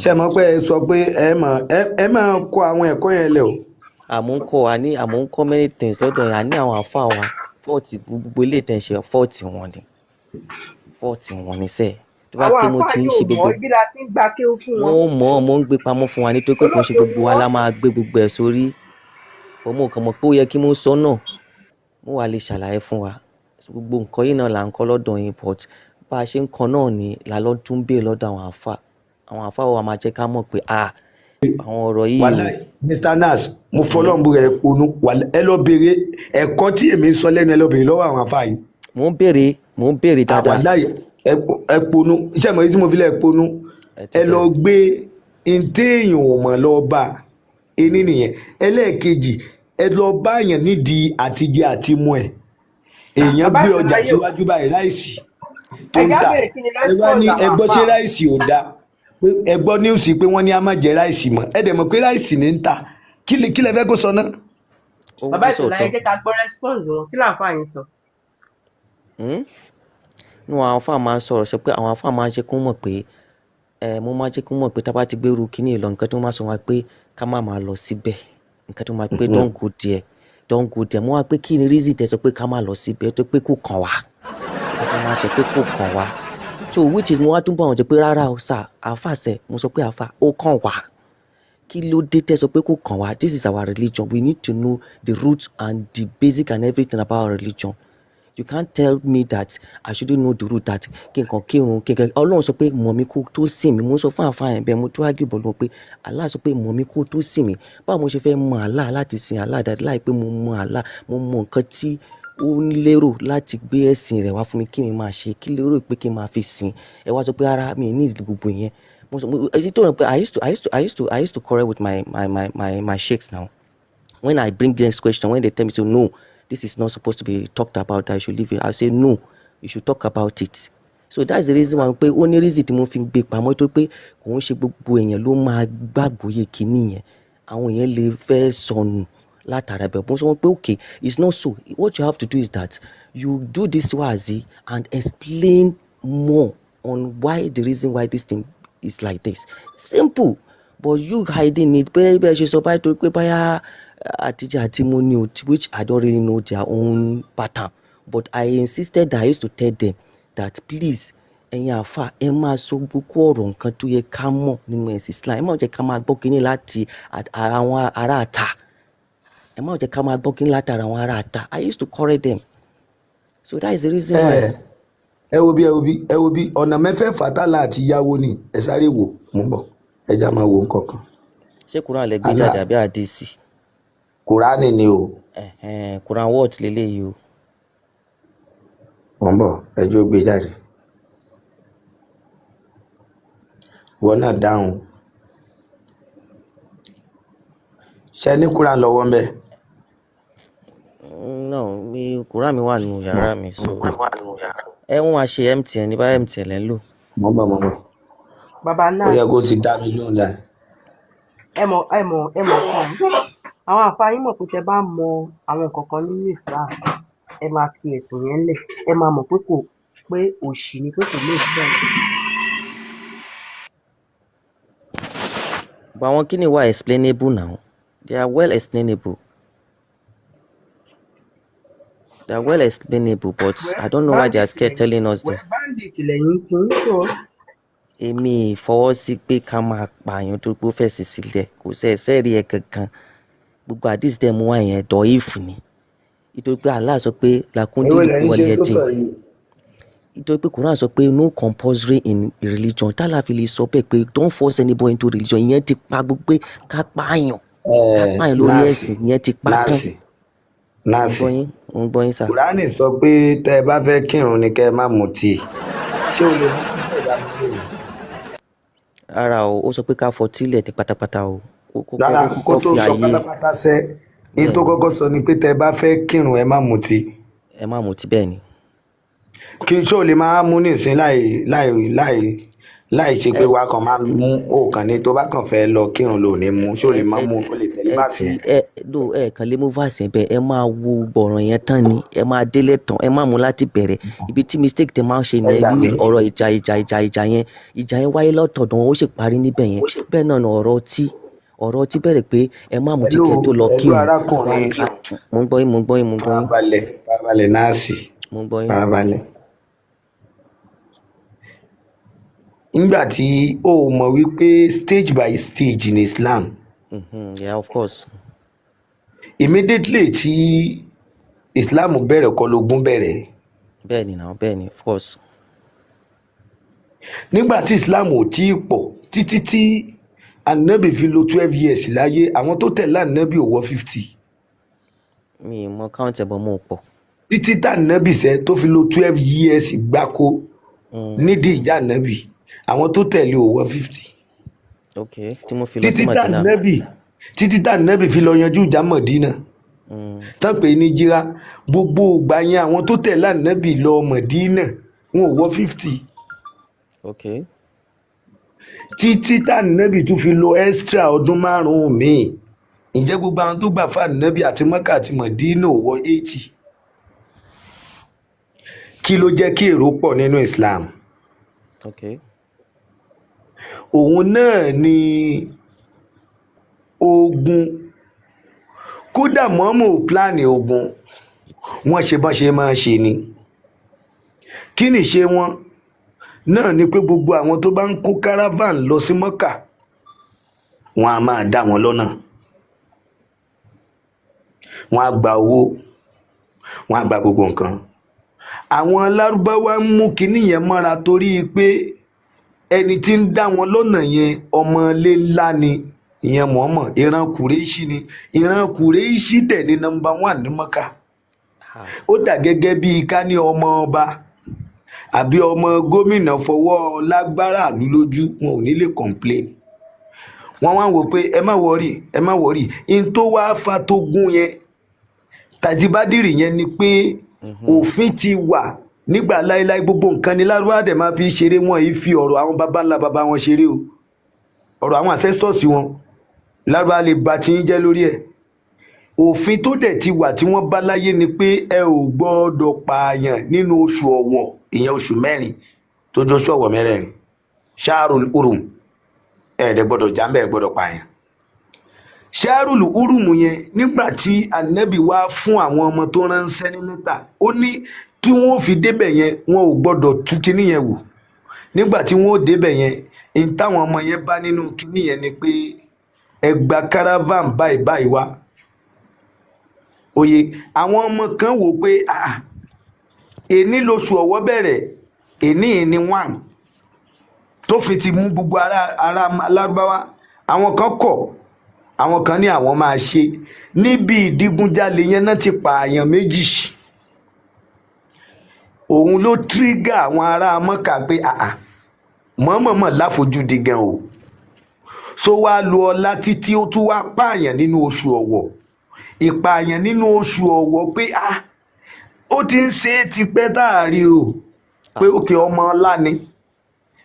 Ṣe mọ̀ pé ẹ sọ pé ẹ mọ̀ ẹ máa kọ àwọn ẹ̀kọ́ yẹn lẹ̀ o. Àmọ́ ń kọ́, àní àmọ́ ń kọ́ many things lọ́dọ̀ yẹn. Àní àwọn àfa wa, fault gbogbo ilé ìtẹ̀sẹ̀, fault wọn ni, fault wọn ni sẹ́ẹ̀ tó bá Àwọn pé mo àáfàá ti ń yóò ṣe mọ̀, gbogbo ibi la ti ń gba kéwú fún wọn. Wọ́n mọ̀ ọ́, mo ń gbé pamọ́ fún wa nítorí pé kò ń ṣe Olódo gbogbo ni wa wọ́n. La máa gbé gbogbo ẹ̀ sórí. Bọ́ mo kàn mọ̀ pé ó yẹ kí mo sọ náà, mo wà lè ṣàlàyé fún wa. So, gbogbo nǹkan yìí náà là ń kọ́ lọ́dọ̀ yín, but bá a ṣe ń kọ́ náà ni là lọ́ tún béèrè lọ́dọ̀ àwọn àáfà. Àwọn àáfà wa máa jẹ́ ká mọ̀ pé ah, àwọn ọ̀rọ̀ yìí o. Wàláì, Mr Nas, mo fọlọ́n búra, ẹ ponú. Wàláì, ẹ lọ béèrè ẹ̀kọ́ tí èmi ń sọ lẹ́nu, ẹ lọ béèrè lọ́wọ́ àwọn àfáà yìí. Mò ń béèrè, mò ń béèrè dáadáa. Wàláì, ẹ ponú. Iṣẹ́ ìmọ̀ yìí tí mo fi lẹ̀ ponú, Ẹ ti ẹ lọ bẹ̀rẹ̀. gbé ntẹ́yìn ò mọ̀ lọ bá ení nìyẹn. Ẹlẹ́ẹ̀kejì, ẹ lọ bá yàn nídìí àtijẹ àti mu ẹ̀. Èèyàn Bàbá gbé ọjà Ìsìláyò, síwájú báyìí, ráìsì tó ń ẹ̀já tà, bèrè kí ni ẹ wá ní response ẹ àwọn gbọ́, ṣé àáfàá. ráìsì ò dáa? Pé ẹ gbọ́ news pé wọ́n ní a má jẹ ráìsì mọ́, ẹ dẹ̀ mọ̀ pé ráìsì ní ń tà. Kí lẹ fẹ́ kó sọ náà? Ó Bàbá kúkú Ìsìláyò, sòótọ́. jẹ́ ká gbọ́ response wọn. Kí làǹfààní yín sọ? Hmm? Nú àwọn àfáà máa ń sọ̀rọ̀ sọ pé àwọn àfáà máa ń ṣe kó mọ̀ pé ẹ mo máa jẹ́ kó mọ̀ pé tá a bá ti gbérú kíní ìlọ, nǹkan tó máa sọ wá pé ká má máa lọ síbẹ̀, nǹkan tó máa pé don't go there, don't go there. Mo wá pé kí ni reason tẹ́ sọ pé ká má lọ síbẹ̀? Tó pé kò kàn wá, nǹkan tó máa sọ pé kò kàn wá. So which is mo wá tún bọ̀ àwọn jẹ́ pé rárá o sà, àfáà sẹ̀, mo sọ pé àfáà, ó kàn wá. Kí ló dé tẹ́ sọ pé kò kàn wá? This is our religion. We need to know the root and the basic and everything about our religion. You can't tell me that I shouldn't know the rule that kí n kàn kírun, kí n kàn. Ọlọ́run sọ pé mọ̀ mí kó tó sìn mí. Mo sọ fún àfáà yẹn bẹ́ẹ̀, mo tún argue pẹ̀lú wọn pé Allah sọ pé mọ̀ mí kó tó sìn mí. Báwo mo ṣe fẹ́ mọ Allah láti sin Allah dáadáa láì pé mo mọ Allah, mo mọ nǹkan tí ó ń lérò láti gbé ẹ̀sìn rẹ̀ wá fún mi kí mi máa ṣe, kí lérò pé kí n máa fi sìn? Ẹ wá sọ pé ara mi ní ìdí gbogbo yẹn. Mo sọ èyí tó rẹ pé I used to quarrel with my sheikhs. Now when I bring this question, when they tell me, say, "No, this is not supposed to be talked about, I should leave it," I say, "No, you should talk about it." So that's the reason why pé ó ní reason tí mo fi gbé pamọ́, tó pé kò ń ṣe gbogbo èèyàn ló máa gbàgbọ́ yé kinní yẹn. Àwọn èèyàn lè fẹ́ sọnù látara bẹ̀. Mo sọ wọn pé, okay, it's not so. What you have to do is that you do this wáàzí and explain more on why, the reason why this thing is like this. Simple. But you hiding it, bẹ́ẹ̀ bẹ́ẹ̀ ṣe sọ báyìí, torí pé báyà àtijọ́ àti mo ní o, which I don't really know their own pattern. But I insisted that I used to tell them that, please, ẹ̀yin àáfà, ẹ máa sọ gbogbo ọ̀rọ̀ nǹkan tó yẹ ká mọ̀ nínú ẹ̀sìn Islam. Ẹ má jẹ́ ká máa gbọ́ kínní láti àwọn ará àta. Ẹ má jẹ́ ká máa gbọ́ kínní láti àwọn ará àta. I used to correct them. So that is the reason why. Ẹ wo bí, ẹ wo bí, ẹ wo bí, ọ̀nà mẹ́fẹ̀ẹ̀fà tálà àti yáwó ni. Ẹ sáré wò. Mú bọ̀, ẹ já máa wo nǹkan kan. Ṣé Quran lẹ gbé Allah. jáde àbí àdìsí? Kùránì ni o. Ẹ̀hẹ̀n, Quran what leléyìí o? Mò ń bọ̀, ẹ jó gbé jáde. Ìwọ náà dáhùn. Ṣe ní Quran lọ́wọ́ ń bẹ̀? No, mi Quran mi wà nínú yàrá mi, so ẹ wọ́n máa ṣe MTN ní bá MTN lẹ́ ń lò. Mò ń bọ̀, mò ń bọ̀. Bàbá Ó Nas. yẹ kó ti dá mi lóhùn dáa. Ẹ mọ̀, ẹ mọ̀, ẹ mọ̀ kan, àwọn àfáà yín mọ̀ pé tẹ bá mọ àwọn nǹkan kan nínú Islam, ẹ máa fi ẹ̀sìn yẹn lẹ̀. Ẹ máa mọ̀ pé kò pé òṣì ni, pé kò make sense. But àwọn kíni wà explainable now. They are well explainable. They are well explainable, but Well, I don't know why they are bandit scared lẹ́yìn telling us well this. Bandit lẹ́yìn tí ń sọ. Èmi fọwọ́ sí pé ká máa pààyàn tó pé ó fẹ̀sìn sílẹ̀. Kò sí ẹsẹ̀ rí ẹ kankan. Gbogbo àdìs tẹ́ mú wá yẹn, dọ̀ífù ni, nítorí pé Allah sọ pé Èwo làkúndínlùkù lẹ́yìn ṣe tó wọlé sọ yìí? Nítorí pé Quran sọ pé no compulsory in religion. Tálà fi lè sọ bẹ́ẹ̀ pé don't force anybody into religion, ìyẹn ti pa gbogbo pé ká pààyàn, ká Ẹ pààyàn lórí Nọ́ọ̀sì, ẹ̀sìn, ìyẹn ti pa tán. Nọ́ọ̀sì, Mo ń Nọ́ọ̀sì. gbọ́ yín, mo ń gbọ́ yín sà. Kùránì sọ pé tẹ́ ẹ bá fẹ́ kírun ni kẹ́ ẹ má mutí. Ṣé o lè mutí bẹ́ẹ̀ dá mi lóhùn? Rárá o, ó sọ pé ká fọtílẹ̀ ní pátápátá o. Ó kọ́kọ́ Rárá, ó kó kọ́kọ́ tó fi sọ àyè pátápátá sẹ́, ní tó Bẹ́ẹ̀ ni. kọ́kọ́ sọ ni pé tẹ́ ẹ bá fẹ́ kírun, ẹ má mutí. Ẹ má mutí, bẹ́ẹ̀ ni. Kí ṣó lè máa mú nísìn láì ṣe pé Ẹ wàá kàn máa mú òòkàn ní tó bá kàn fẹ́ lọ kírun lò ní mú, ṣó lè ẹ máa ẹ mú ti ó lè tẹ̀lé ẹ báàsì ti yẹn? Ẹ no, ẹ kàn lè mú verse yẹn bẹ́ẹ̀. Ẹ máa wo gbọ̀ràn yẹn tán ni, ẹ máa délẹ̀ tán, ẹ má mú láti bẹ̀rẹ̀. Ibi tí mistake tẹ máa ń ṣe Ẹ nìyẹn. gbà Bí mí. ọ̀rọ̀ ìjà yẹn, ìjà yẹn wáyé lọ́tọ̀ọ̀dọ̀ wọn, ó sì parí níbẹ̀ yẹn. Bẹ́ẹ̀ náà ni ọ̀rọ̀ ọtí bẹ̀rẹ̀ pé ẹ má mutí Pẹ̀lú kẹ́ tó lọ pẹ̀lú kírun. arákùnrin. Mo ń gbọ́ yín, mo ń gbọ́ yín, mo ń gbọ́ yín. Farabalẹ̀, farabalẹ̀, nọ́ọ̀sì. Mo ń gbọ́ yín. Farabalẹ̀. Nígbà tí o mọ̀ wípé stage by stage ní Islam. Yeah, of course. Immediately tí Islam bẹ̀rẹ̀ kọ́ lógún bẹ̀rẹ̀. Bẹ́ẹ̀ ni now, bẹ́ẹ̀ ni, of course. Nígbà tí Islam ò tí ì pọ̀ títí tí Anabi fi lo 12 years láyé, àwọn tó tẹ̀lé Anabi ò wọ 50. Mi ì mọ count ẹ̀ bọ́, mo pọ̀. Títí tá Anabi sẹ́ tó fi lo 12 years gbáko nídìí ìjà Anabi, àwọn tó tẹ̀lé ò wọ 50. Ok, tí mo fi lọ sí Títí tá Madina. Anabi, títí tá Anabi fi lọ yanjú ìjà Mọ̀dínà tán pé ní jíra, gbogbo ìgbà yẹn àwọn tó tẹ̀lé Anabi lọ Mọ̀dínà wọn ò wọ 50. Títí tá Anabi tún fi lo extra ọdún 5 míì, ǹjẹ́ gbogbo àwọn tó gbà fún Anabi àti Mọ́kà àti Mọ̀dínà ò wọ 80? Kí ló jẹ́ kí èrò pọ̀ nínú Islam? Òun náà ni ogun. Kódà mọ́mọ́ ò plan ogun, wọ́n ṣe bọ́n ṣe máa ṣe ni. Kí ni ṣe wọn náà ni pé gbogbo àwọn tó bá ń kó caravan lọ sí Mọ́kà, wọn a máa dá wọn lọ́nà, wọn á gba owó, wọn á gba gbogbo nǹkan. Àwọn Lárúbáwá ń mú kinní yẹn mọ́ra torí pé ẹni tí ń dá wọn lọ́nà yẹn, ọmọ ilé ńlá ni ìyẹn Muhammad, ìran Kùrẹ́ṣì ni. Ìran Kùrẹ́ṣì dẹ̀ ní number one ní Mọ́kà. Ó dà gẹ́gẹ́ bíi ká ní ọmọ ọba àbí ọmọ gómìnà fọwọ́ lágbára àlú lójú, wọn ò ní lè complain. Wọ́n wá ń wò pé ẹ má worry, ẹ má worry. In tó wá fa tó gún yẹn tàjíbádìrì yẹn ni pé òfin ti wà nígbà láéláé. Gbogbo nǹkan ni Lárúbáwá dẹ̀ máa fi ṣeré. Wọn yìí fi ọ̀rọ̀ àwọn baba ńlá baba wọn ṣeré o, ọ̀rọ̀ àwọn ancestors wọn. Lárúbáwá lè ba tí ń jẹ́ lórí ẹ̀. Òfin tó dẹ̀ ti wà tí wọ́n bá láyé ni pé ẹ ò gbọ́dọ̀ pààyàn nínú oṣù ọ̀wọ̀, ìyẹn oṣù 4 tó jẹ́ oṣù ọ̀wọ̀ mẹ́rẹ̀ẹ̀rin, Shahrul Hurum. Ẹ dẹ̀ gbọ́dọ̀ jàmbá, ẹ gbọ́dọ̀ pààyàn. Shahrul Hurum yẹn, nígbà tí Ànábì wá fún àwọn ọmọ tó ránṣẹ́ ní lẹ́tà, ó ní kí wọ́n fi débẹ̀ yẹn, wọn ò gbọ́dọ̀ tú kinní yẹn wò. Nígbà tí wọ́n ó débẹ̀ yẹn, n táwọn ọmọ yẹn bá nínú kinní yẹn ni pé ẹ gba caravan báyìí báyìí wá. Òye àwọn ọmọ kan wò pé, ah, èní lóṣù ọ̀wọ̀ bẹ̀rẹ̀, èní ní one tó fi ti mú gbogbo ará Lárúbáwá. Àwọn kan kọ̀, àwọn kan ní àwọn máa ṣe. Níbi ìdígunjalè yẹn náà ti pààyàn 2. Òun ló trigger àwọn ará Mọ́kà pé àà, mọ̀ọ́mọ̀mọ̀ láfojúdi gan o, so wá lu ọlá títí ó tún wá pààyàn nínú oṣù ọ̀wọ̀, ìpààyàn nínú oṣù ọ̀wọ̀, pé ah, ó ti ń ṣe é tipẹ́ tá a rí o, pé òkè ọmọ ọlá ni,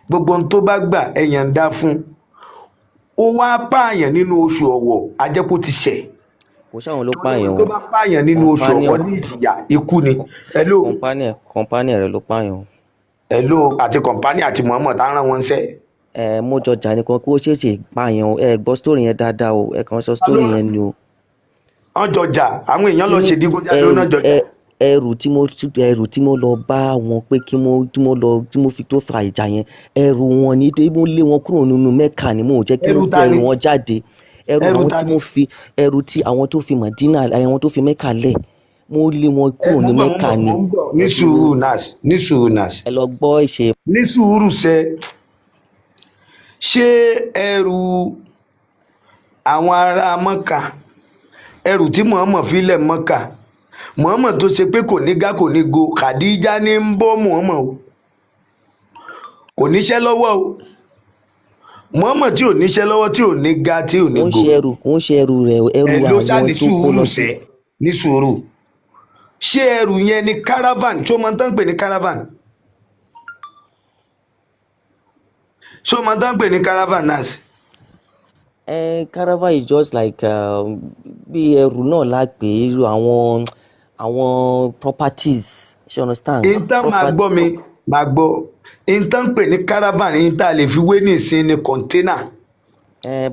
gbogbo ohun tó bá gbà ẹ̀yàn ń dá fún. Ó wá pààyàn nínú oṣù ọ̀wọ̀, ajẹ́pọ̀ ti ṣẹ̀. Kò sáwọn ló pààyàn. Tó bá pààyàn nínú oṣù ọ̀wọ̀, ní ìjìyà ikú ni. Hello. Companion rẹ ló pààyàn o. Hello, àti companion àti Muhammad tá ń rán wọn ṣẹ́. Ẹ mú jọjà nìkan kó ṣèṣe pààyàn o. Ẹ gbọ́ story yẹn dáadáa o, ẹ kàn sọ story yẹn ni o. Wọ́n jọjà, àwọn èèyàn lọ ṣe digunjalè náà jọjà. Ẹrù tí mo lọ bá wọn pé kí mo tí mo lọ tí mo fi tó fa ìjà yẹn, ẹrù wọn ni tí mo lé wọn kúrò nínú Mẹ́kà ni mo ò jẹ́ kí Ẹrù wọ́n kó ta ẹrù ni? wọn jáde. Ẹrù Ẹrù àwọn ta tí ni? mo fi ẹrù tí àwọn tó fi Mọ̀dínà, àwọn tó fi Mẹ́kà lẹ̀, mo lé wọn Ẹ kúrò mo ní ń bọ̀, mo ń Mẹ́kà bọ̀, ni. Mo ń bọ̀. Ní sùúrù, Nas, ní sùúrù, Nas. Ẹ lọ gbọ́ ìṣe. Ní sùúrù sẹ. Ṣé ẹrù àwọn ará Mọ́kà, ẹrù tí Muhammad fi lẹ̀ Mọ́kà, Muhammad tó ṣe pé kò ní gá, kò ní go, Khadija ní ń bọ́ Muhammad o, kò níṣẹ́ lọ́wọ́ o, Muhammad tí ò níṣẹ́ lọ́wọ́, tí ò ní ga, tí ò ní Kò ń go. ṣe ẹrù, kò ń ṣe ẹrù rẹ, ẹrù Ẹ ló ṣá àwọn ní tó kó sùúrù lọ sí. Sẹ ní sùúrù. Ṣé ẹrù yẹn ni caravan tí ó máa ń tán pè ní caravan? Ṣé ó máa ń tán pè ní caravan, Nas? Caravan is just like bí ẹrù náà la pè é, irú àwọn properties, ṣe understand? Ìtàn máa Property. gbọ́ mi, máa gbọ́. Ìtàn pè ní caravan, ìtàn lè fi wé ní ìsìn ní container.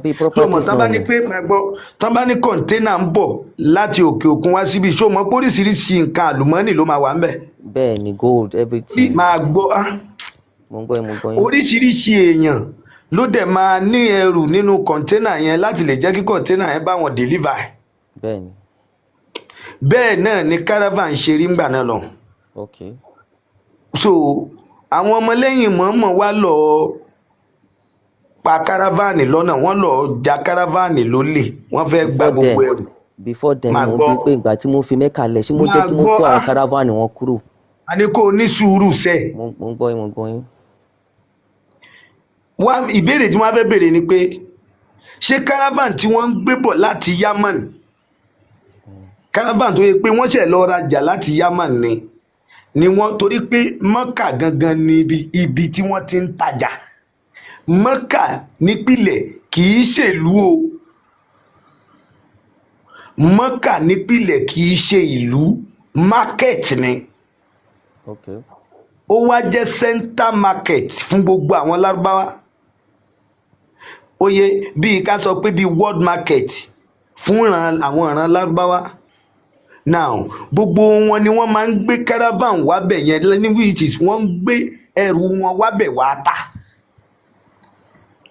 Bí Ṣé o mọ̀ properties tán bá náà ní ni. pé, máa gbọ́, tán bá ní container ń bọ̀ láti òkè òkun wá síbi, ṣé o mọ̀ pé oríṣiríṣi nǹkan àlùmọ́ọ́nì ló máa wà ńbẹ̀? Bẹ́ẹ̀ ni, gold, Bí everything. máa gbọ́ á. Mo ń gbọ́ yín, mo ń gbọ́ yín. Oríṣiríṣi èèyàn ló dẹ̀ máa ní ẹrù nínú container yẹn láti lè jẹ́ kí container yẹn bá wọn deliver ẹ̀. Bẹ́ẹ̀ ni. Bẹ́ẹ̀ náà ni caravan ṣe rí ńgbà náà lọ. So àwọn ọmọlẹ́yìn mọ̀ọ́mọ̀ wá lọ pa caravan lọ́nà, wọ́n lọ ja caravan lólè, wọ́n fẹ́ gba Before gbogbo then ẹrù. Before then, Máa mo gbọ́. bí pé ìgbà tí mo fi Mẹ́kà lẹ̀, ṣé mo jẹ́ Máa kí mo gbọ́ kó àwọn á. caravan wọn kúrò? A ní kó o ní sùúrù sẹ́. Mo ń gbọ́ yín, mo ń gbọ́ yín. Wá, ìbéèrè tí wọ́n fẹ́ béèrè ni pé ṣé caravan tí wọ́n ń gbé bọ̀ láti Yaman, caravan tó yẹ pé wọ́n ṣẹ̀ lọ rajà láti Yaman ni wọ́n, torí pé Mọ́kà gangan ni ibi tí wọ́n ti ń tajà. Mọ́kà nípìlẹ̀ kì í ṣèlú o. Mọ́kà nípìlẹ̀ kì í ṣe ìlú, market ni. Ó wá jẹ́ center market fún gbogbo àwọn Lárúbáwá. Oye bíi ká sọ pé bíi world market fún àwọn ìran Lárúbáwá. Now, gbogbo wọn ni wọ́n máa ń gbé caravan wábẹ̀ yẹn ní, which is wọ́n ń gbé ẹrù wọn wábẹ̀ wá tà.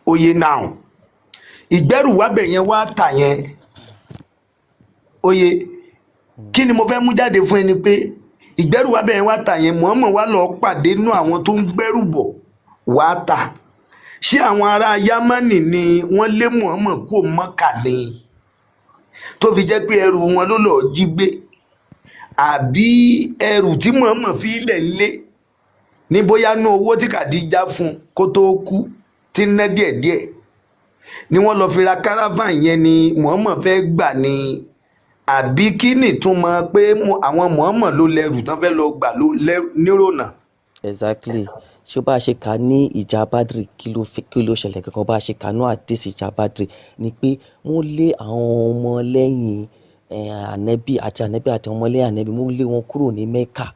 Oye, now, ìgbẹ́rù wábẹ̀ yẹn wá tà yẹn, oye, kí ni mo fẹ́ mú jáde fún ẹ ni pé Ìgbẹ́rù wá bẹ́ẹ̀ wá tà yẹn, Muhammad wá lọ pàdé nú àwọn tó ń gbẹ́rù bọ̀ wá tà. Ṣé àwọn ará Yámánì ni wọ́n lé Muhammad kúrò Mọ́kà ni, tó fi jẹ́ pé ẹrù wọn ló lọ́ọ́ jí gbé, àbí ẹrù tí Muhammad fi ilẹ̀ lé ní bóyá nú owó tí Kàdíjà fún kó tó kú tí ń ná díẹ̀díẹ̀ ni wọ́n lọ fi ra caravan yẹn ni Muhammad fẹ́ gbà ni, àbí kí nìtúmọ̀ pé àwọn Muhammad ló lẹ́rù tán fẹ́ lọ gbà ló nírònà? Exactly. Ṣé bá a ṣe kà ní ìjà Badri, kí ló ṣẹlẹ̀ kankan? Bá a ṣe kà ní àdéṣe ìjà Badri ni pé wọ́n lé àwọn ọmọ lẹ́yìn ànẹ́bí àti ànẹ́bí àti ọmọlẹ́yìn ànẹ́bí, wọ́n lé wọn kúrò ní Mecca,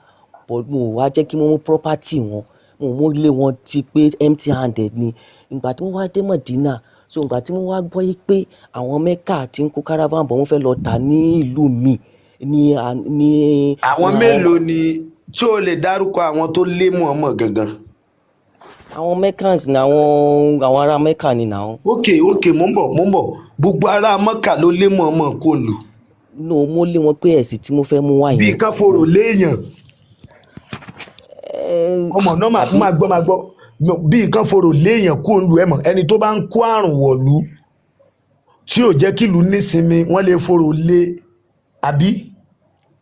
but mo wá jẹ́ kí wọ́n mú property wọn, mo mú lé wọn ti pé empty handed ni. Ìgbà tí wọ́n wá dé Medina, so ìgbà tí wọ́n wá gbọ́ yí pé àwọn Mecca ti ń kó caravan bọ̀, wọ́n fẹ́ lọ tà ní ìlú mi ní ní Àwọn ní àwọn mélòó ni tí o lè dárúkọ àwọn tó lé Muhammad gangan? Àwọn Meccans ni, àwọn ará Mecca ni now. Ok, mò ń bọ̀. Gbogbo ará Mọ́kà ló lé Muhammad kó lù? No, mo lé wọn pé ẹ̀sìn tí mo fẹ́ mú wá Bí yẹn kan forò léèyàn ọmọ náà máa àbí máa gbọ́, máa gbọ́. Bí kan forò léèyàn kó lù, ẹ mọ̀ ẹni tó bá ń kó àrùn wọ̀lú tí ò jẹ́ kílùú nísinmi, wọ́n lè forò lé, àbí?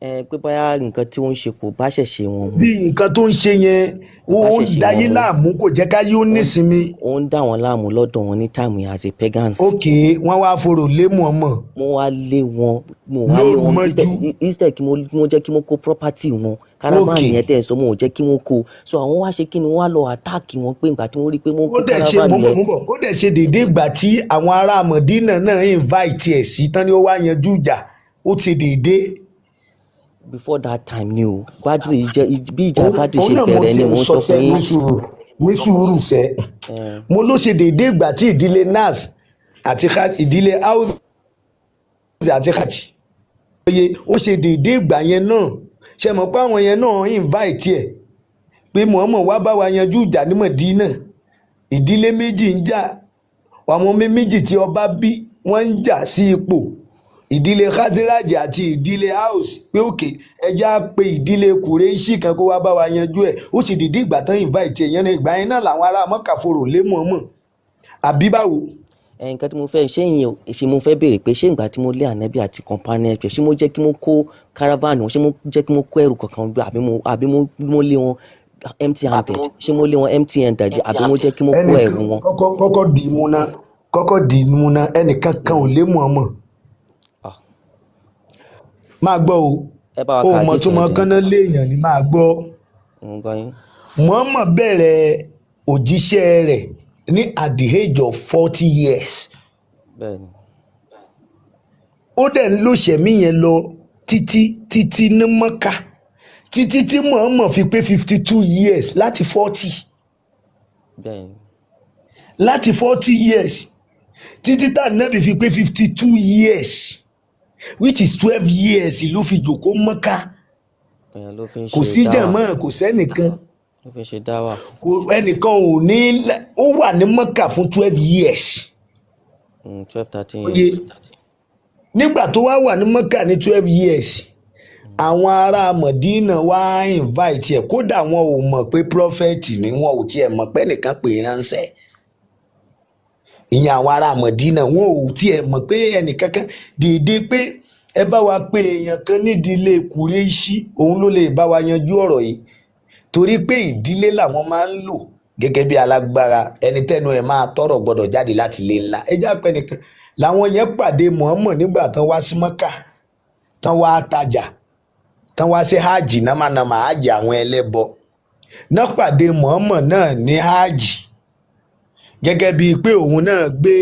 Ẹ pé bóyá nǹkan tí wọ́n ń ṣe kò bá ṣẹ̀ṣẹ̀ wọn mu. Bí nǹkan tó ń ṣe yẹn Kò ó bá ń ṣẹ̀ṣẹ̀ dayé wọn mu. láàmú, kò jẹ́ káyé ó nísinmi. Ó ń dà wọ́n láàmú lọ́dọ̀ wọn ní time yẹn as a pagans. Ok, wọ́n wá forò lé Muhammad Mo wá lé wọn, mo wá lé lóru wọn mọ́jú. Instead kí mo jẹ́ kí mo kó property wọn, caravan yẹn tẹ̀ sọ, mo ò jẹ́ kí wọ́n kó. So àwọn wá ṣe kí ni, wọ́n wá lọ attack wọn pé ìgbà tí wọ́n rí pé wọ́n Ó kó dẹ̀ ṣe caravan mò ń bọ̀ yẹn. Mò ń bọ̀. Ó dẹ̀ ṣe déédéé ìgbà tí àwọn ará Mọ̀dínà náà invite ẹ̀ sí tán ni ó wá yanjú ìjà, ó ti déédéé. Before that time ni o. Badri jẹ́ bí ìjà Òun Badri òun ṣe náà mo bẹ̀rẹ̀ ti ni ń mò ń sọ sọ sẹ́ fún ní yín. sùúrù, ní sùúrù sẹ́. Mo ló ṣe déédéé ìgbà tí ìdílé Nas àti ìdílé House àti Hajj oye, ó ṣe déédéé ìgbà yẹn náà. Ṣe mọ̀ pé àwọn yẹn náà invite ẹ̀ pé Muhammad wá bá wa yanjú ìjà ní Mọ̀dínà, ìdílé méjì ń jà, àwọn méjì tí ọba bí wọ́n ń jà sí ipò, ìdílé Khazraj àti ìdílé House, pé òkè ẹjẹ́ á pe ìdílé Kùrẹ́ṣì kan kó wá bá wa yanjú ẹ̀. Ó sì dìde ìgbà tán invite ẹ̀ yẹn náà, ìgbà yẹn náà làwọn ará Mọ́kà forò lé Muhammad, àbí báwo? Ẹ nǹkan tí mo fẹ́ ṣé yẹn ṣe, mo fẹ́ béèrè pé ṣé ìgbà tí mo lé ànábì àti companion ẹ̀, ṣé mo jẹ́ kí mo kó caravan wọn, ṣé mo jẹ́ kí mo kó ẹrù kankan bí, àbí mo lé wọn empty handed? Ṣé mo lé wọn empty handed, àbí mo jẹ́ kí mo kó Ẹnìkan ẹrù wọn? Kọ́kọ́ dì í mú ná, kọ́kọ́ dì í mú ná. Ẹnìkan kan ò lé Muhammad. Ah, Máa gbọ́ o. Ẹ bá wa O ka mọ̀ àdìsí tó mọ yẹn dé. kánná léèyàn ni, máa gbọ́. Mo ń gbọ́ yín. Muhammad bẹ̀rẹ̀ òjíṣẹ́ rẹ̀ ní at the age of 40 years. Bẹ́ẹ̀ni. Ó dẹ̀ ń lo ṣẹ̀mí yẹn lọ títí títí ní Mọ́kà, títí tí Muhammad fi pé 52 years, láti 40. Láti 40 years títí tá Ànábì fi pé 52 years, which is 12 years ló fi jòkó Mọ́kà. Èèyàn ló fi ń Kò ṣe sí dáwà. jàmọ́, kò sẹ́nìkan. Ló fi ń ṣe dáwà. Kò ẹnìkan ò ní, ó wà ní Mọ́kà fún 12 years. 12, 13 Oye years. Nígbà tó wá wà ní Mọ́kà ní 12 years, àwọn ará Mọ̀dínà wá invite ẹ̀. Kódà wọn ò mọ̀ pé prophet ni, wọn ò tiẹ̀ mọ̀ pé ẹnìkan pè é ránṣẹ́. Ìyẹn àwọn ará Mọ̀dínà, wọn ò tiẹ̀ mọ̀ pé ẹnìkankan dìde pé ẹ bá wa pé èèyàn kan nídìílé Kùrẹ́ṣí, òun ló lè bá wa yanjú ọ̀rọ̀ yìí, torí pé ìdílé làwọn máa ń lò gẹ́gẹ́ bí alágbára. Ẹni tẹ́nu ẹ̀ máa tọrọ gbọ́dọ̀ jáde láti ilé ńlá. Ẹ já pẹ́ nìkan làwọn yẹn pàdé Muhammad nígbà tán wá sí Mọ́kà, tán wá tajà, tán wá sí hajj námánàmá, hajj àwọn ẹlẹ́bọ náà. Pàdé Muhammad náà ní hajj gẹ́gẹ́ bíi pé òun náà gbé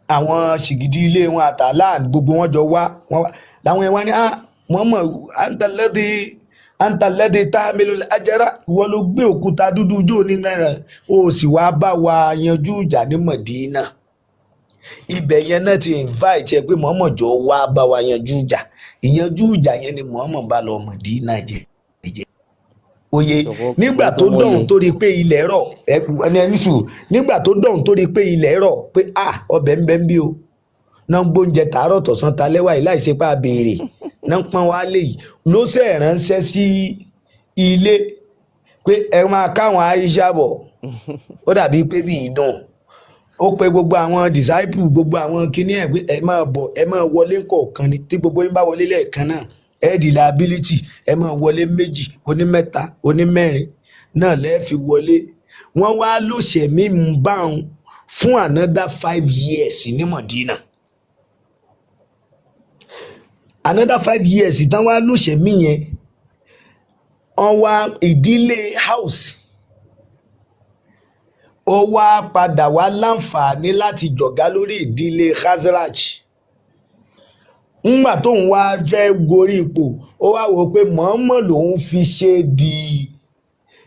àwọn ṣìgìdì ilé wọn àtàlà, gbogbo wọn jọ wá. Wọn wá làwọn yẹn wá ní, "Ah, Muhammad, antalẹ́dí antalẹ́dí tahamilu ajara, ìwọ ló gbé òkúta dúdú jó ní náírà, ó sì wá bá wa yanjú ìjà ní Mọ̀dínà." Ibẹ̀ yẹn náà ti invite ẹ pé Muhammad jọ wá bá wa yanjú ìjà. Ìyanjú ìjà yẹn ni Muhammad bá lọ Mọ̀dínà jẹ jẹ oye. Nígbà tó dọ̀hún tó rí i pé ilẹ̀ rọ̀, ẹni ẹni sùn, nígbà tó dọ̀hún tó rí i pé ilẹ̀ rọ̀ pé ah, ọbẹ̀ ń bẹ ń bí o náà, ń gbóúnjẹ tàárọ̀ tọ̀sán ta lẹ́wà yìí láì ṣe pé a béèrè. Náà pọ́n wá lé yìí ló ṣe ránṣẹ́ sí ilé pé ẹ máa káwọn Aisha bọ̀. Ó dàbí pé bí ìdùn ó pe gbogbo àwọn disciple, gbogbo àwọn kinní ẹ̀ pé ẹ máa bọ̀, ẹ máa wọlé kọ̀ọ̀kan ni. Tí gbogbo yín bá wọlé lẹ́ẹ̀kan náà, ẹ di liability. Ẹ máa wọlé méjì, onímẹ́ta, onímẹ́rin náà lẹ́ẹ̀ fi wọlé. Wọ́n wá lóṣẹ̀mí ń bá wọn fún another 5 years ní Mọ̀dínà. Another 5 years tán wá lóṣẹ̀mí yẹn, wọ́n wá ìdílé house, ó wá padà wá láǹfààní láti jọ̀gá lórí ìdílé Khazraj. Ńgbà tóun wá fẹ́ gorí ipò, ó wá wò ó pé mọ̀ọ́mọ̀ lòun fi ṣe di,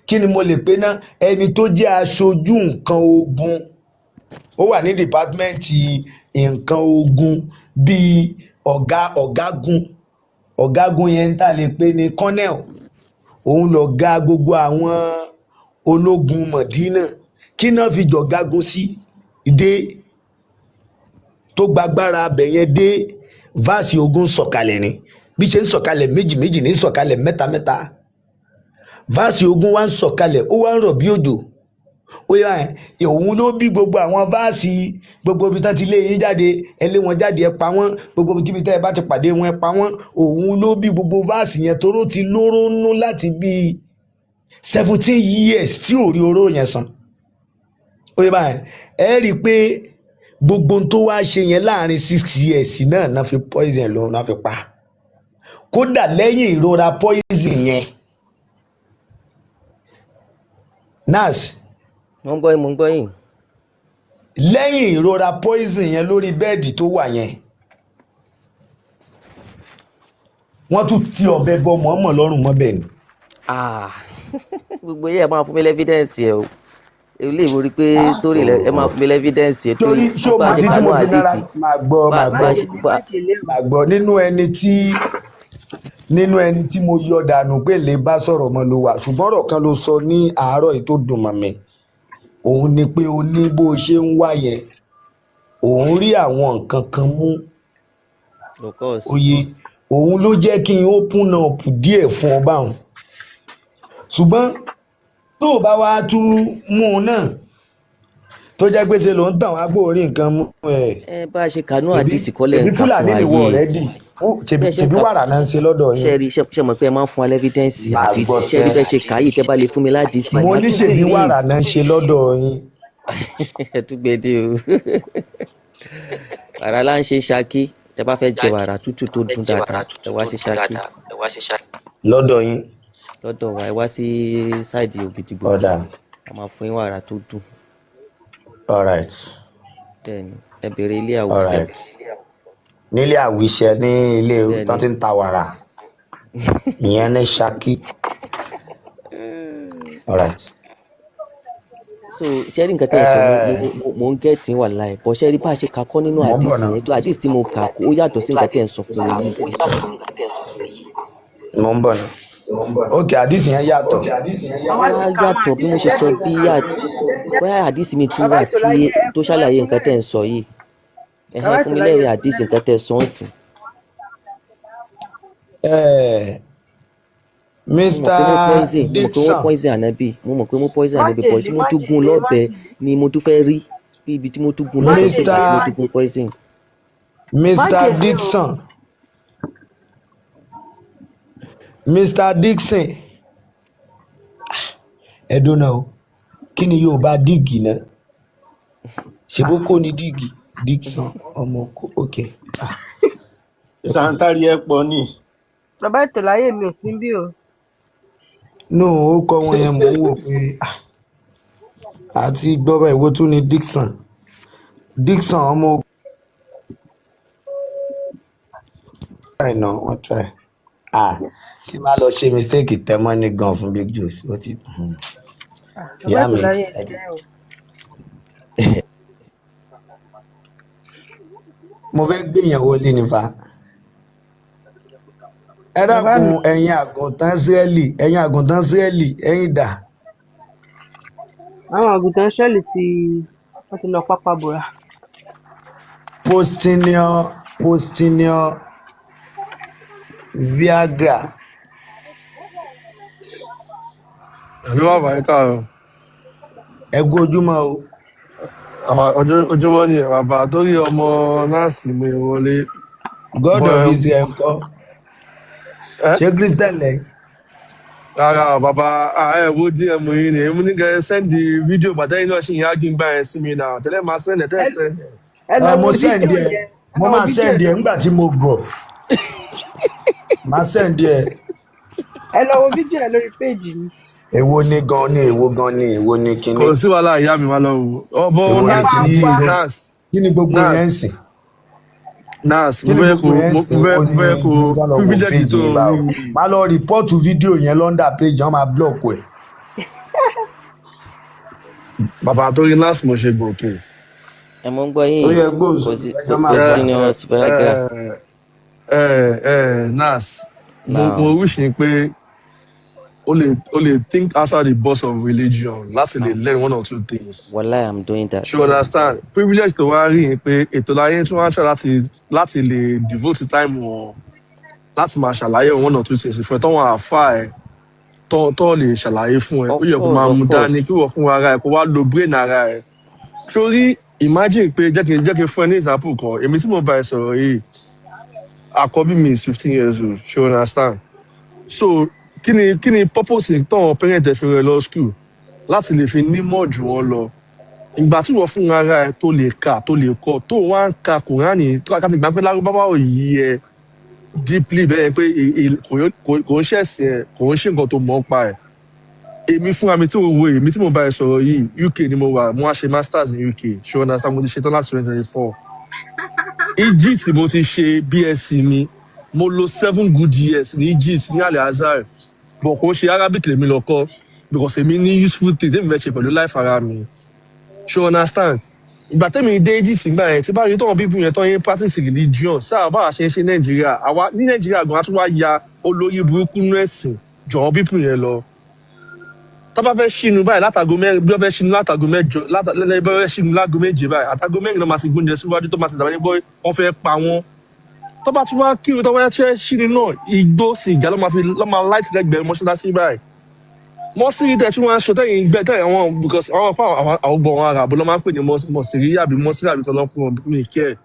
kí ni mo lè pè ná, ẹni tó jẹ́ aṣojú nǹkan ogun. Ó wà ní department nǹkan ogun bíi ọ̀gá ọ̀gágun. Ọ̀gágun yẹn ń tà lè pè ní colonel. Òun lọ̀gá gbogbo àwọn ológun Mọ̀dínà. Kí náà fi jọ̀gágun sí dé tó gbàgbára abẹ yẹn dé, verse ogun sọ̀kalẹ̀ ni. Bí ṣe ń sọ̀kalẹ̀ méjì méjì ní sọ̀kalẹ̀ mẹ́ta mẹ́ta. Verse ogun wá ń sọ̀kalẹ̀, ó wá ń rọ̀ bí òjò. Ó yà ẹ, òun ló bí gbogbo àwọn verse, gbogbo ibi tán ti lé yín jáde, ẹ lé wọn jáde, ẹ pa wọ́n, gbogbo ibi tẹ́ ẹ bá ti pàdé wọn, ẹ pa wọ́n. Òun ló bí gbogbo verse yẹn, toró ti lóró nú láti bíi 17 years tí ò rí oró yẹn san. Ó yẹ báyìí, ẹ rí i pé gbogbo ohun tó wá ṣe yẹn láàrin 6 years náà náà fi poison lòun náà fi pa. Kódà lẹ́yìn ìrora poison yẹn, nurse. Mo ń gbọ́ yín, mo ń gbọ́ yín. Lẹ́yìn ìrora poison yẹn lórí bẹ́ẹ̀dì tó wà yẹn, wọ́n tún ti ọ̀bẹ bọ mọ̀ọ́mọ̀ lọ́rùn mọ́bẹ̀ ni. Ah, gbogbo yẹn, ẹ máa fún mi l'evidence ẹ o. Ilé ìwé rí pé story lẹ, ẹ máa fún mi l'evidence ẹ torí torí ṣó bá a mọ̀ ṣe ní tí kánú mo fi nára àdìsí máa gbọ́ bá máa bá gbọ́ a ṣe bá máa gbọ́ nínú ẹni tí mo yọ dànù pé lè bá sọ̀rọ̀ mọ́ ló wà. Ṣùgbọ́n ọ̀rọ̀ kan ló sọ ní àárọ̀ yìí tó dùn mọ́ mi. Òun ni pé o ní bó ṣe ń wá yẹn, òun rí àwọn nǹkan kan mú. Of course. Òye òun ló jẹ́ kí n open up díẹ̀ fún ọ báwọn. Ṣùgbọ́n tó o bá wá tún mú un náà, tó jẹ́ pé ṣe ló ń tàn wá gbóòórì nǹkan mú ẹ̀. Ẹ bá a ṣe kánú Ṣebí àdìsí kọ́lẹ̀ ṣebí ń kà fún Fúlàní wa nìwọ yìí. ọ̀rẹ́dì ṣebí Bẹ́ẹ̀ ṣe ń ṣebí kà wàrà náà ń ṣe lọ́dọ̀ ṣe yín. rí, ṣe mọ̀ pé ẹ máa ń fún wa l'evidence Máa àdìsí. gbọ́ Ṣe rí sẹ́ bẹ́ẹ̀ ṣe kà á yìí, tẹ́ bá lè fún mi ládìsí, mo màá ní tún ṣebí believe. wàrà náà ń ṣe lọ́dọ̀ yín. Ẹ tún gbé dé o. Wàrà là ń ṣe Ṣakí. Tẹ́ bá fẹ́ jẹ wàrà tútù tó dùn dáadáa, ẹ wá sí Ṣakí. Lọ́dọ̀ yín. Lọ́dọ̀ wa, ẹ wá sí side Ògìdìgbò. Ọ̀dà. A máa fún yín wàrà tó dùn. Alright. Bẹ́ẹ̀ ni, ẹ bèrè ilé àwùsẹ. Alright, nílé àwíṣẹ, ní ilé Bẹ́ẹ̀ tán ni. ti ń ta wàrà ìyẹn ní Ṣakí. Alright. So ṣe rí nǹkan tẹ́ ẹ sọ, mo ń get yín wà láì bọ́. Ṣe rí bá a ṣe kà kọ́ nínú Mò ń bọ̀ àdìsí náà. yẹn, tó àdìsí tí mo kà ó yàtọ̀ sí nǹkan tẹ́ ẹ ń sọ fún mi yìí. Mò ń bọ̀ náà. Ok, àdìsí yẹn yàtọ̀. Wá yàtọ̀ bí mo ṣe sọ, bí bóyá àdìsí mi tún wà tí tó ṣàlàyé nǹkan tẹ́ ẹ ń sọ yìí. Ẹ̀hẹ́n, fún mi lẹ́rìí àdìsí nǹkan tẹ́ ẹ sọ ń sìn. Mo mọ̀ pé mo Mr. poison, mo mọ̀ pé wọ́n Dixon. poison ànábì, mo mọ̀ pé mo poison ànábì, but tí mo tún gún lọ́bẹ ni mo tún fẹ́ rí bí ibi tí mo tún gún lọ́bẹ tó gbà tí mo Mr. tún gún poison. Mr. Dixon, Mr. Dixon, ẹ dúnà o. Kí ni yóò bá díìgì náà ṣèbó kò ní díìgì? Dixon ọmọ oko. Ok, ah. Santari ẹ pọ ní. Bàbá ètò láyé mi ò sí bí o. No, orúkọ wọn yẹn mò ń wò pé, ah, àti gbọ́bọ̀ ìwọ tún ni Dixon, Dixon ọmọ oko. Try náà, wọ́n try. Ah, kí n má lọ ṣe mistake tẹ mọ́ ní gan fún Big Joes ó ti Ah, bàbá ìyá ètò mi láyé ẹ ẹ ti jẹ́ o. Mo fẹ́ gbìyànjú wọlé nífa. Ẹ Bàbá dákun, mi. Ẹ̀yin àgùntàn Ísírẹ́lì, ẹ̀yin àgùntàn Ísírẹ́lì, ẹ̀yin dà? Àwọn àgùntàn ṣẹ́ẹ̀lì tí wọ́n ti lọ pápá bora. Postinio, postinio. Viagra. Ẹ̀mí wà báyìí káàárọ̀. Ẹ kú ojúmọ́ o. Àwọn ojúmọ́ ni bàbá torí ọmọ nọ́ọ̀sì mi wọlé. God Bọ́ of ẹ Israel ńkọ́? ẹ́ Ṣé Christian lẹ́yìn? rárá o, bàbá ẹ wo DM yìí ni èmi ní kẹ́ ẹ sẹ́ndì fídíò bàtẹ́yìn náà ṣì ń yájú gbà yẹn sí mi náà tẹ́lẹ̀ máa sẹ́ndì tẹ́ Ẹ sẹ́ndì. ẹ lọ Ẹ wo mo send fídíò ẹ, yẹn, ẹ mo lọ wo máa fídíò send ẹ yẹn, nígbà tí mo gọ̀. Máa send ẹ. ẹ lọ wo fídíò yẹn lórí péèjì mi. Èwo ni gan ni, èwo gan ni, èwo ni Kò kinní? sí wàhálà, ìyá mi máa lọ wò. Ọbọ Èwo ni nọ́ọ̀sì kinní? yìí Kí ni nọ́ọ̀sì kí ni gbogbo yẹn ń nọ́ọ̀sì sìn? nọ́ọ̀sì Kí mo ni fẹ́ kó gbogbo yẹn ń mo sìn? fẹ́ Ó mo ní fẹ́ kó ká lọ wo privilege péjì tó yìí ń báwo. rí yìí. Má lọ rìpọ́ọ̀tù fídíò yẹn lọ́ndà péjì, wọ́n máa blọọkù ẹ̀. Bàbá torí nọ́ọ̀sì mo ṣe gòkè. Ẹ mọ̀ ń gbọ́ Ó yín. yẹ gbóhùn sókè, ẹjọ́ máa Ẹ sọ. Continuous ẹ Viagra. ẹ ẹ nọ́ọ̀sì mo Now, mo wish ni pé o lè think outside the box of religion láti lè learn one or two things. Wallahi, I'm doing that. Ṣé o understand? Privilege tó wá rí ni pé ètò láyé tí wọ́n á ṣe láti lè devote time wọn láti máa ṣàlàyé one or two things fún ẹ tọ́wọ́n àáfà ẹ tọ́ lè ṣàlàyé fún ẹ. Of Ó yẹ kó course, máa of mú course. dání kí wọ́n fún ara ẹ kó wá lo brain ara ẹ. Sórí imagine pé jẹ́ kí n fún ẹ ní example kan. Èmi tí mo bá ẹ sọ̀rọ̀ yìí, àkọ́bí mi is 15 years old. Ṣé o understand? So kí ni purpose tọ́wọ́n parent ẹ fi rán ẹ lọ school láti lè fi nímọ̀ jù wọ́n lọ? Ìgbà tí wọ́n fún ara ẹ tó lè kà, tó lè kọ, tó wá ń ka Kùránì tó ká ti gbà pé Lárúbáwá ò yí ẹ deeply bẹ́ẹ̀ pé kò ń ṣẹ̀sìn ẹ, kò ń ṣe nǹkan tó mọ̀ ń pa ẹ̀. Èmi fúnra mi tí mo wo, èmi tí mo bá ẹ sọ̀rọ̀ yìí, UK ni mo wà. Mo wá ṣe masters in UK. Ṣé o understand? Mo ti ṣetán láti 2024. Egypt mo ti ṣe BSc mi. Mo lò 7 good years ní Egypt, ní Al Azhar, but kò ṣe Arabic lèmi lọ kọ́ because èmi ní useful thing tèmi fẹ́ ṣe pẹ̀lú life ara mi. Ṣé o understand? Ìgbà tẹ́mi dé Egypt nígbà yẹn, tí bá rí tọ́wọ́n people yẹn tó yẹn practice religion sáà báwa ṣe ń ṣe Nàìjíríà, àwa ní Nàìjíríà gan, a tún wá ya olórí burúkú nú ẹ̀sìn jọ̀wọ́n people yẹn lọ. Tó bá fẹ́ ṣínu báyìí látago 4, bí wọ́n fẹ́ ṣínu látago 8, lẹ́lẹ́ bí wọ́n fẹ́ ṣínu láago 7 báyìí, àtago 4 náà máa ti gbóúnjẹ síwájú tó máa ti dàbí pé wọ́n fẹ́ pa wọ́n. Tó bá tún wá kírun, tó bá fẹ́ ṣínu náà, igbó sìgá ló máa fi ló máa light lẹ́gbẹ̀ẹ́ mọ́ṣáláṣí báyìí. Mọ́sírí tẹ̀ tí wọ́n á sọ tẹ̀yìn gbẹ tẹ̀yìn àwọn, because àwọn apá àwọn gbọ̀n àwọn àràbò ló máa ń pè ní mọ̀sírí àbí mọ́sírí àbí tọ́lọ́pọ̀ mi kẹ́ ẹ̀.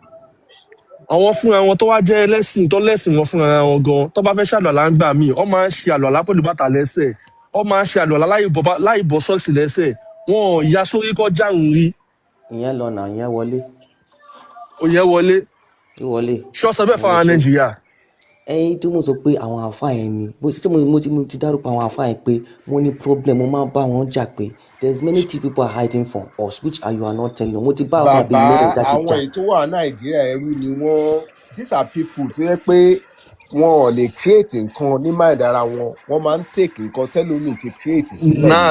Àwọn fúnra wọn tó wá jẹ́ ẹlẹ́sìn tó lẹ́sìn wọn fúnra wọn gan, tó bá fẹ́ ṣàlùwàlá ń gbà míì, wọ́n máa ń ṣe àlùwàlá pẹ̀lú bàtà lẹ́sẹ̀, wọ́n máa ń ṣe àlùwàlá láì bọ́ sọ́ọ̀sì lẹ́sẹ̀. Wọn ò ya sórí kọjá òun rí. Ìyẹn lọ nà, ìyẹn wọlé. Òye wọlé. Ó wọlé. Ṣọ́ọ̀ṣọ́ bẹ́ẹ̀ Mo lè fáwọn ṣe. Nàìjíríà. Ẹyin tí mo sọ pé àwọn àáfàá yẹn ni bó ṣe mo ti dárúkọ àwọn àáfàá yẹn pé mo ní problem, mo máa ń bá wọn jà pé there's many things people are hiding from us which are you are not telling. Mo ti bá àáfàá bíi Bàbá, mẹ́rin jáde àwọn jà. èyí tó wà Nàìjíríà, ẹrú ni wọ́n. These are people tó yẹ pé wọn ò lè create nǹkan ní mind ara wọn. Wọ́n máa ń take nǹkan tẹ́lómi ti create sílẹ̀ ni.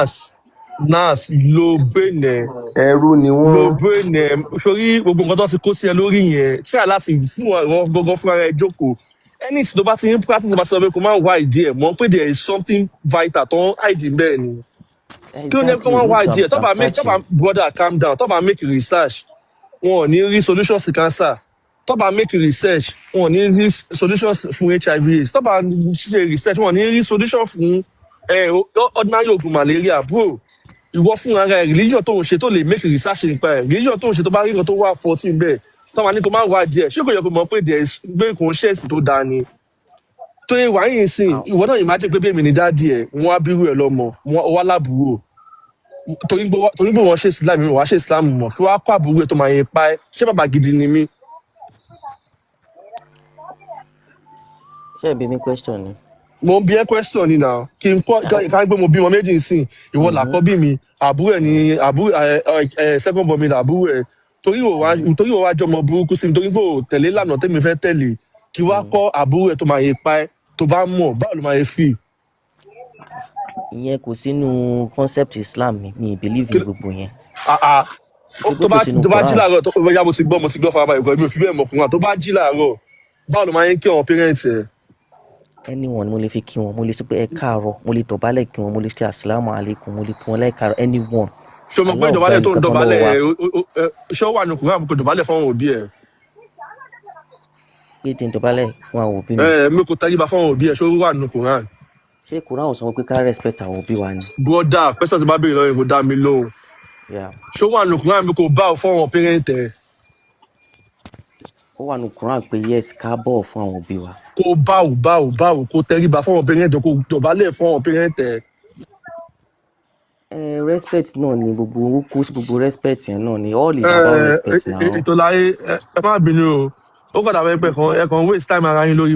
Nas, lo brain ẹ. Ẹrú ni Lo wọ́n. brain ẹ. Sórí gbogbo nǹkan tó ti kó sí ẹ lórí yẹn, try láti fún àwọn gangan fúnra rẹ jókòó. Anything tó bá ti ń practice, bá ti sọ pé kó má wá ìdí ẹ mọ̀ pé there is something vital tó ń hide bẹ́ẹ̀ ni. Kí ló ní kó Exactly, má me wá too. ìdí ẹ? I'm, Tó bá I'm make tó bá searching. Brother, calm down. Tó bá make research, wọn ò ní rí solution sí cancer. Tó bá make research, wọn ò ní rí solution fún HIV AIDS. Tó bá ṣe research, wọn ò ní rí solution fún ordinary oògùn malaria. Bro, ìwọ fún ara ẹ, religion tó ń ṣe tó lè make research nípa ẹ, religion tó ń ṣe tó bá rí nǹkan tó wà 14 bẹ́ẹ̀ tó máa ní kó má wá díẹ̀, ṣé kò yẹ kó mọ̀ pé there is pé kò ń ṣẹ̀sìn tó dáa ni tó yẹ wáyé ìsìn? Ìwọ náà imagine pé bí èmi ní daddy ẹ̀, wọ́n á bírú ẹ̀ lọ́mọ, wọ́n wá lábúrò, torí pé wọ́n ṣe Islam, mi wàá ṣe Islam mọ̀, kí wọ́n á kó àbúrò ẹ̀ tó máa yẹn pa ẹ́. Ṣé bàbá gidi ni mí? Ṣé ẹ bí mi question ni? Mo ń bi ẹ́ question ni now. Kí n kọ́ ká gbé mo bímọ méjì nsìn, ìwọ làkọ́bí mi, àbúrò ẹ̀ ní àbúrò ẹ ẹ second born mi làbúrò ẹ̀. Torí ìwọ wá jọmọ burúkú sí mi, torí pé ò tẹ̀lé ìlànà tẹ́mi fẹ́ tẹ̀lé, kí wá kọ́ àbúrò ẹ̀ tó máa yẹ pa ẹ́, tó bá mọ̀, báwo ló máa yẹ feel? Ìyẹn kò sínú concept Islam. Mi believe in gbogbo yẹn. Ah ah. Nítorí pé Tó kò bá sínú tó bá jí Quran. láàárọ̀ tó yá, mo ti gbọ́, farabalẹ̀ pẹ̀lú mi, ò fi bẹ́ẹ̀ mọ̀ fún wa. Tó bá jí láàárọ̀, báwo ló máa ń kí àwọn parents ẹ̀? Anyone mo lè fi kí wọn. Mo lè sọ pé ẹ káàárọ̀, mo lè dọ̀bálẹ̀ kí wọn, mo lè ṣe asalaamu alaykum, mo lè kí wọn lẹ́ẹ̀kaàrọ̀, anyone. Ṣé o mọ̀ pé Allah ò gba ìdọ̀bálẹ̀ tó ń ẹnìkankan lọ́wọ́ dọ̀bálẹ̀ wa. ẹ̀, ṣé ó wà ní Quran kò dọ̀bálẹ̀ fáwọn òbí ẹ̀? Pé kí n dọ̀bálẹ̀ fún àwọn òbí mi? Ẹ mi kò tẹríba fún àwọn òbí ẹ, ṣó wà nínú Quran? Ṣé Quran ò sọ pé ká respect àwọn òbí wa ni? Brother, question tí bá béèrè lọ́wọ́ yín, kò dá mi lóhùn. Yeah. Ṣó wà nínú Quran mi kò bow fún àwọn parent ẹ? Ó wà nínú Quran pé yes, ká bọ̀wọ̀ fún àwọn òbí wa. Kó bow, bow, bow, kó tẹríba fún àwọn parent ẹ, kó dọ̀bálẹ̀ fún àwọn parent ẹ. Ẹ respect náà ni gbogbo ó kó sí, gbogbo respect yẹn náà ni. All is about respect now. Ètò láyé, ẹ má bínú o, ó kàn dàbẹ́ pé ẹ kàn waste time ara yín lórí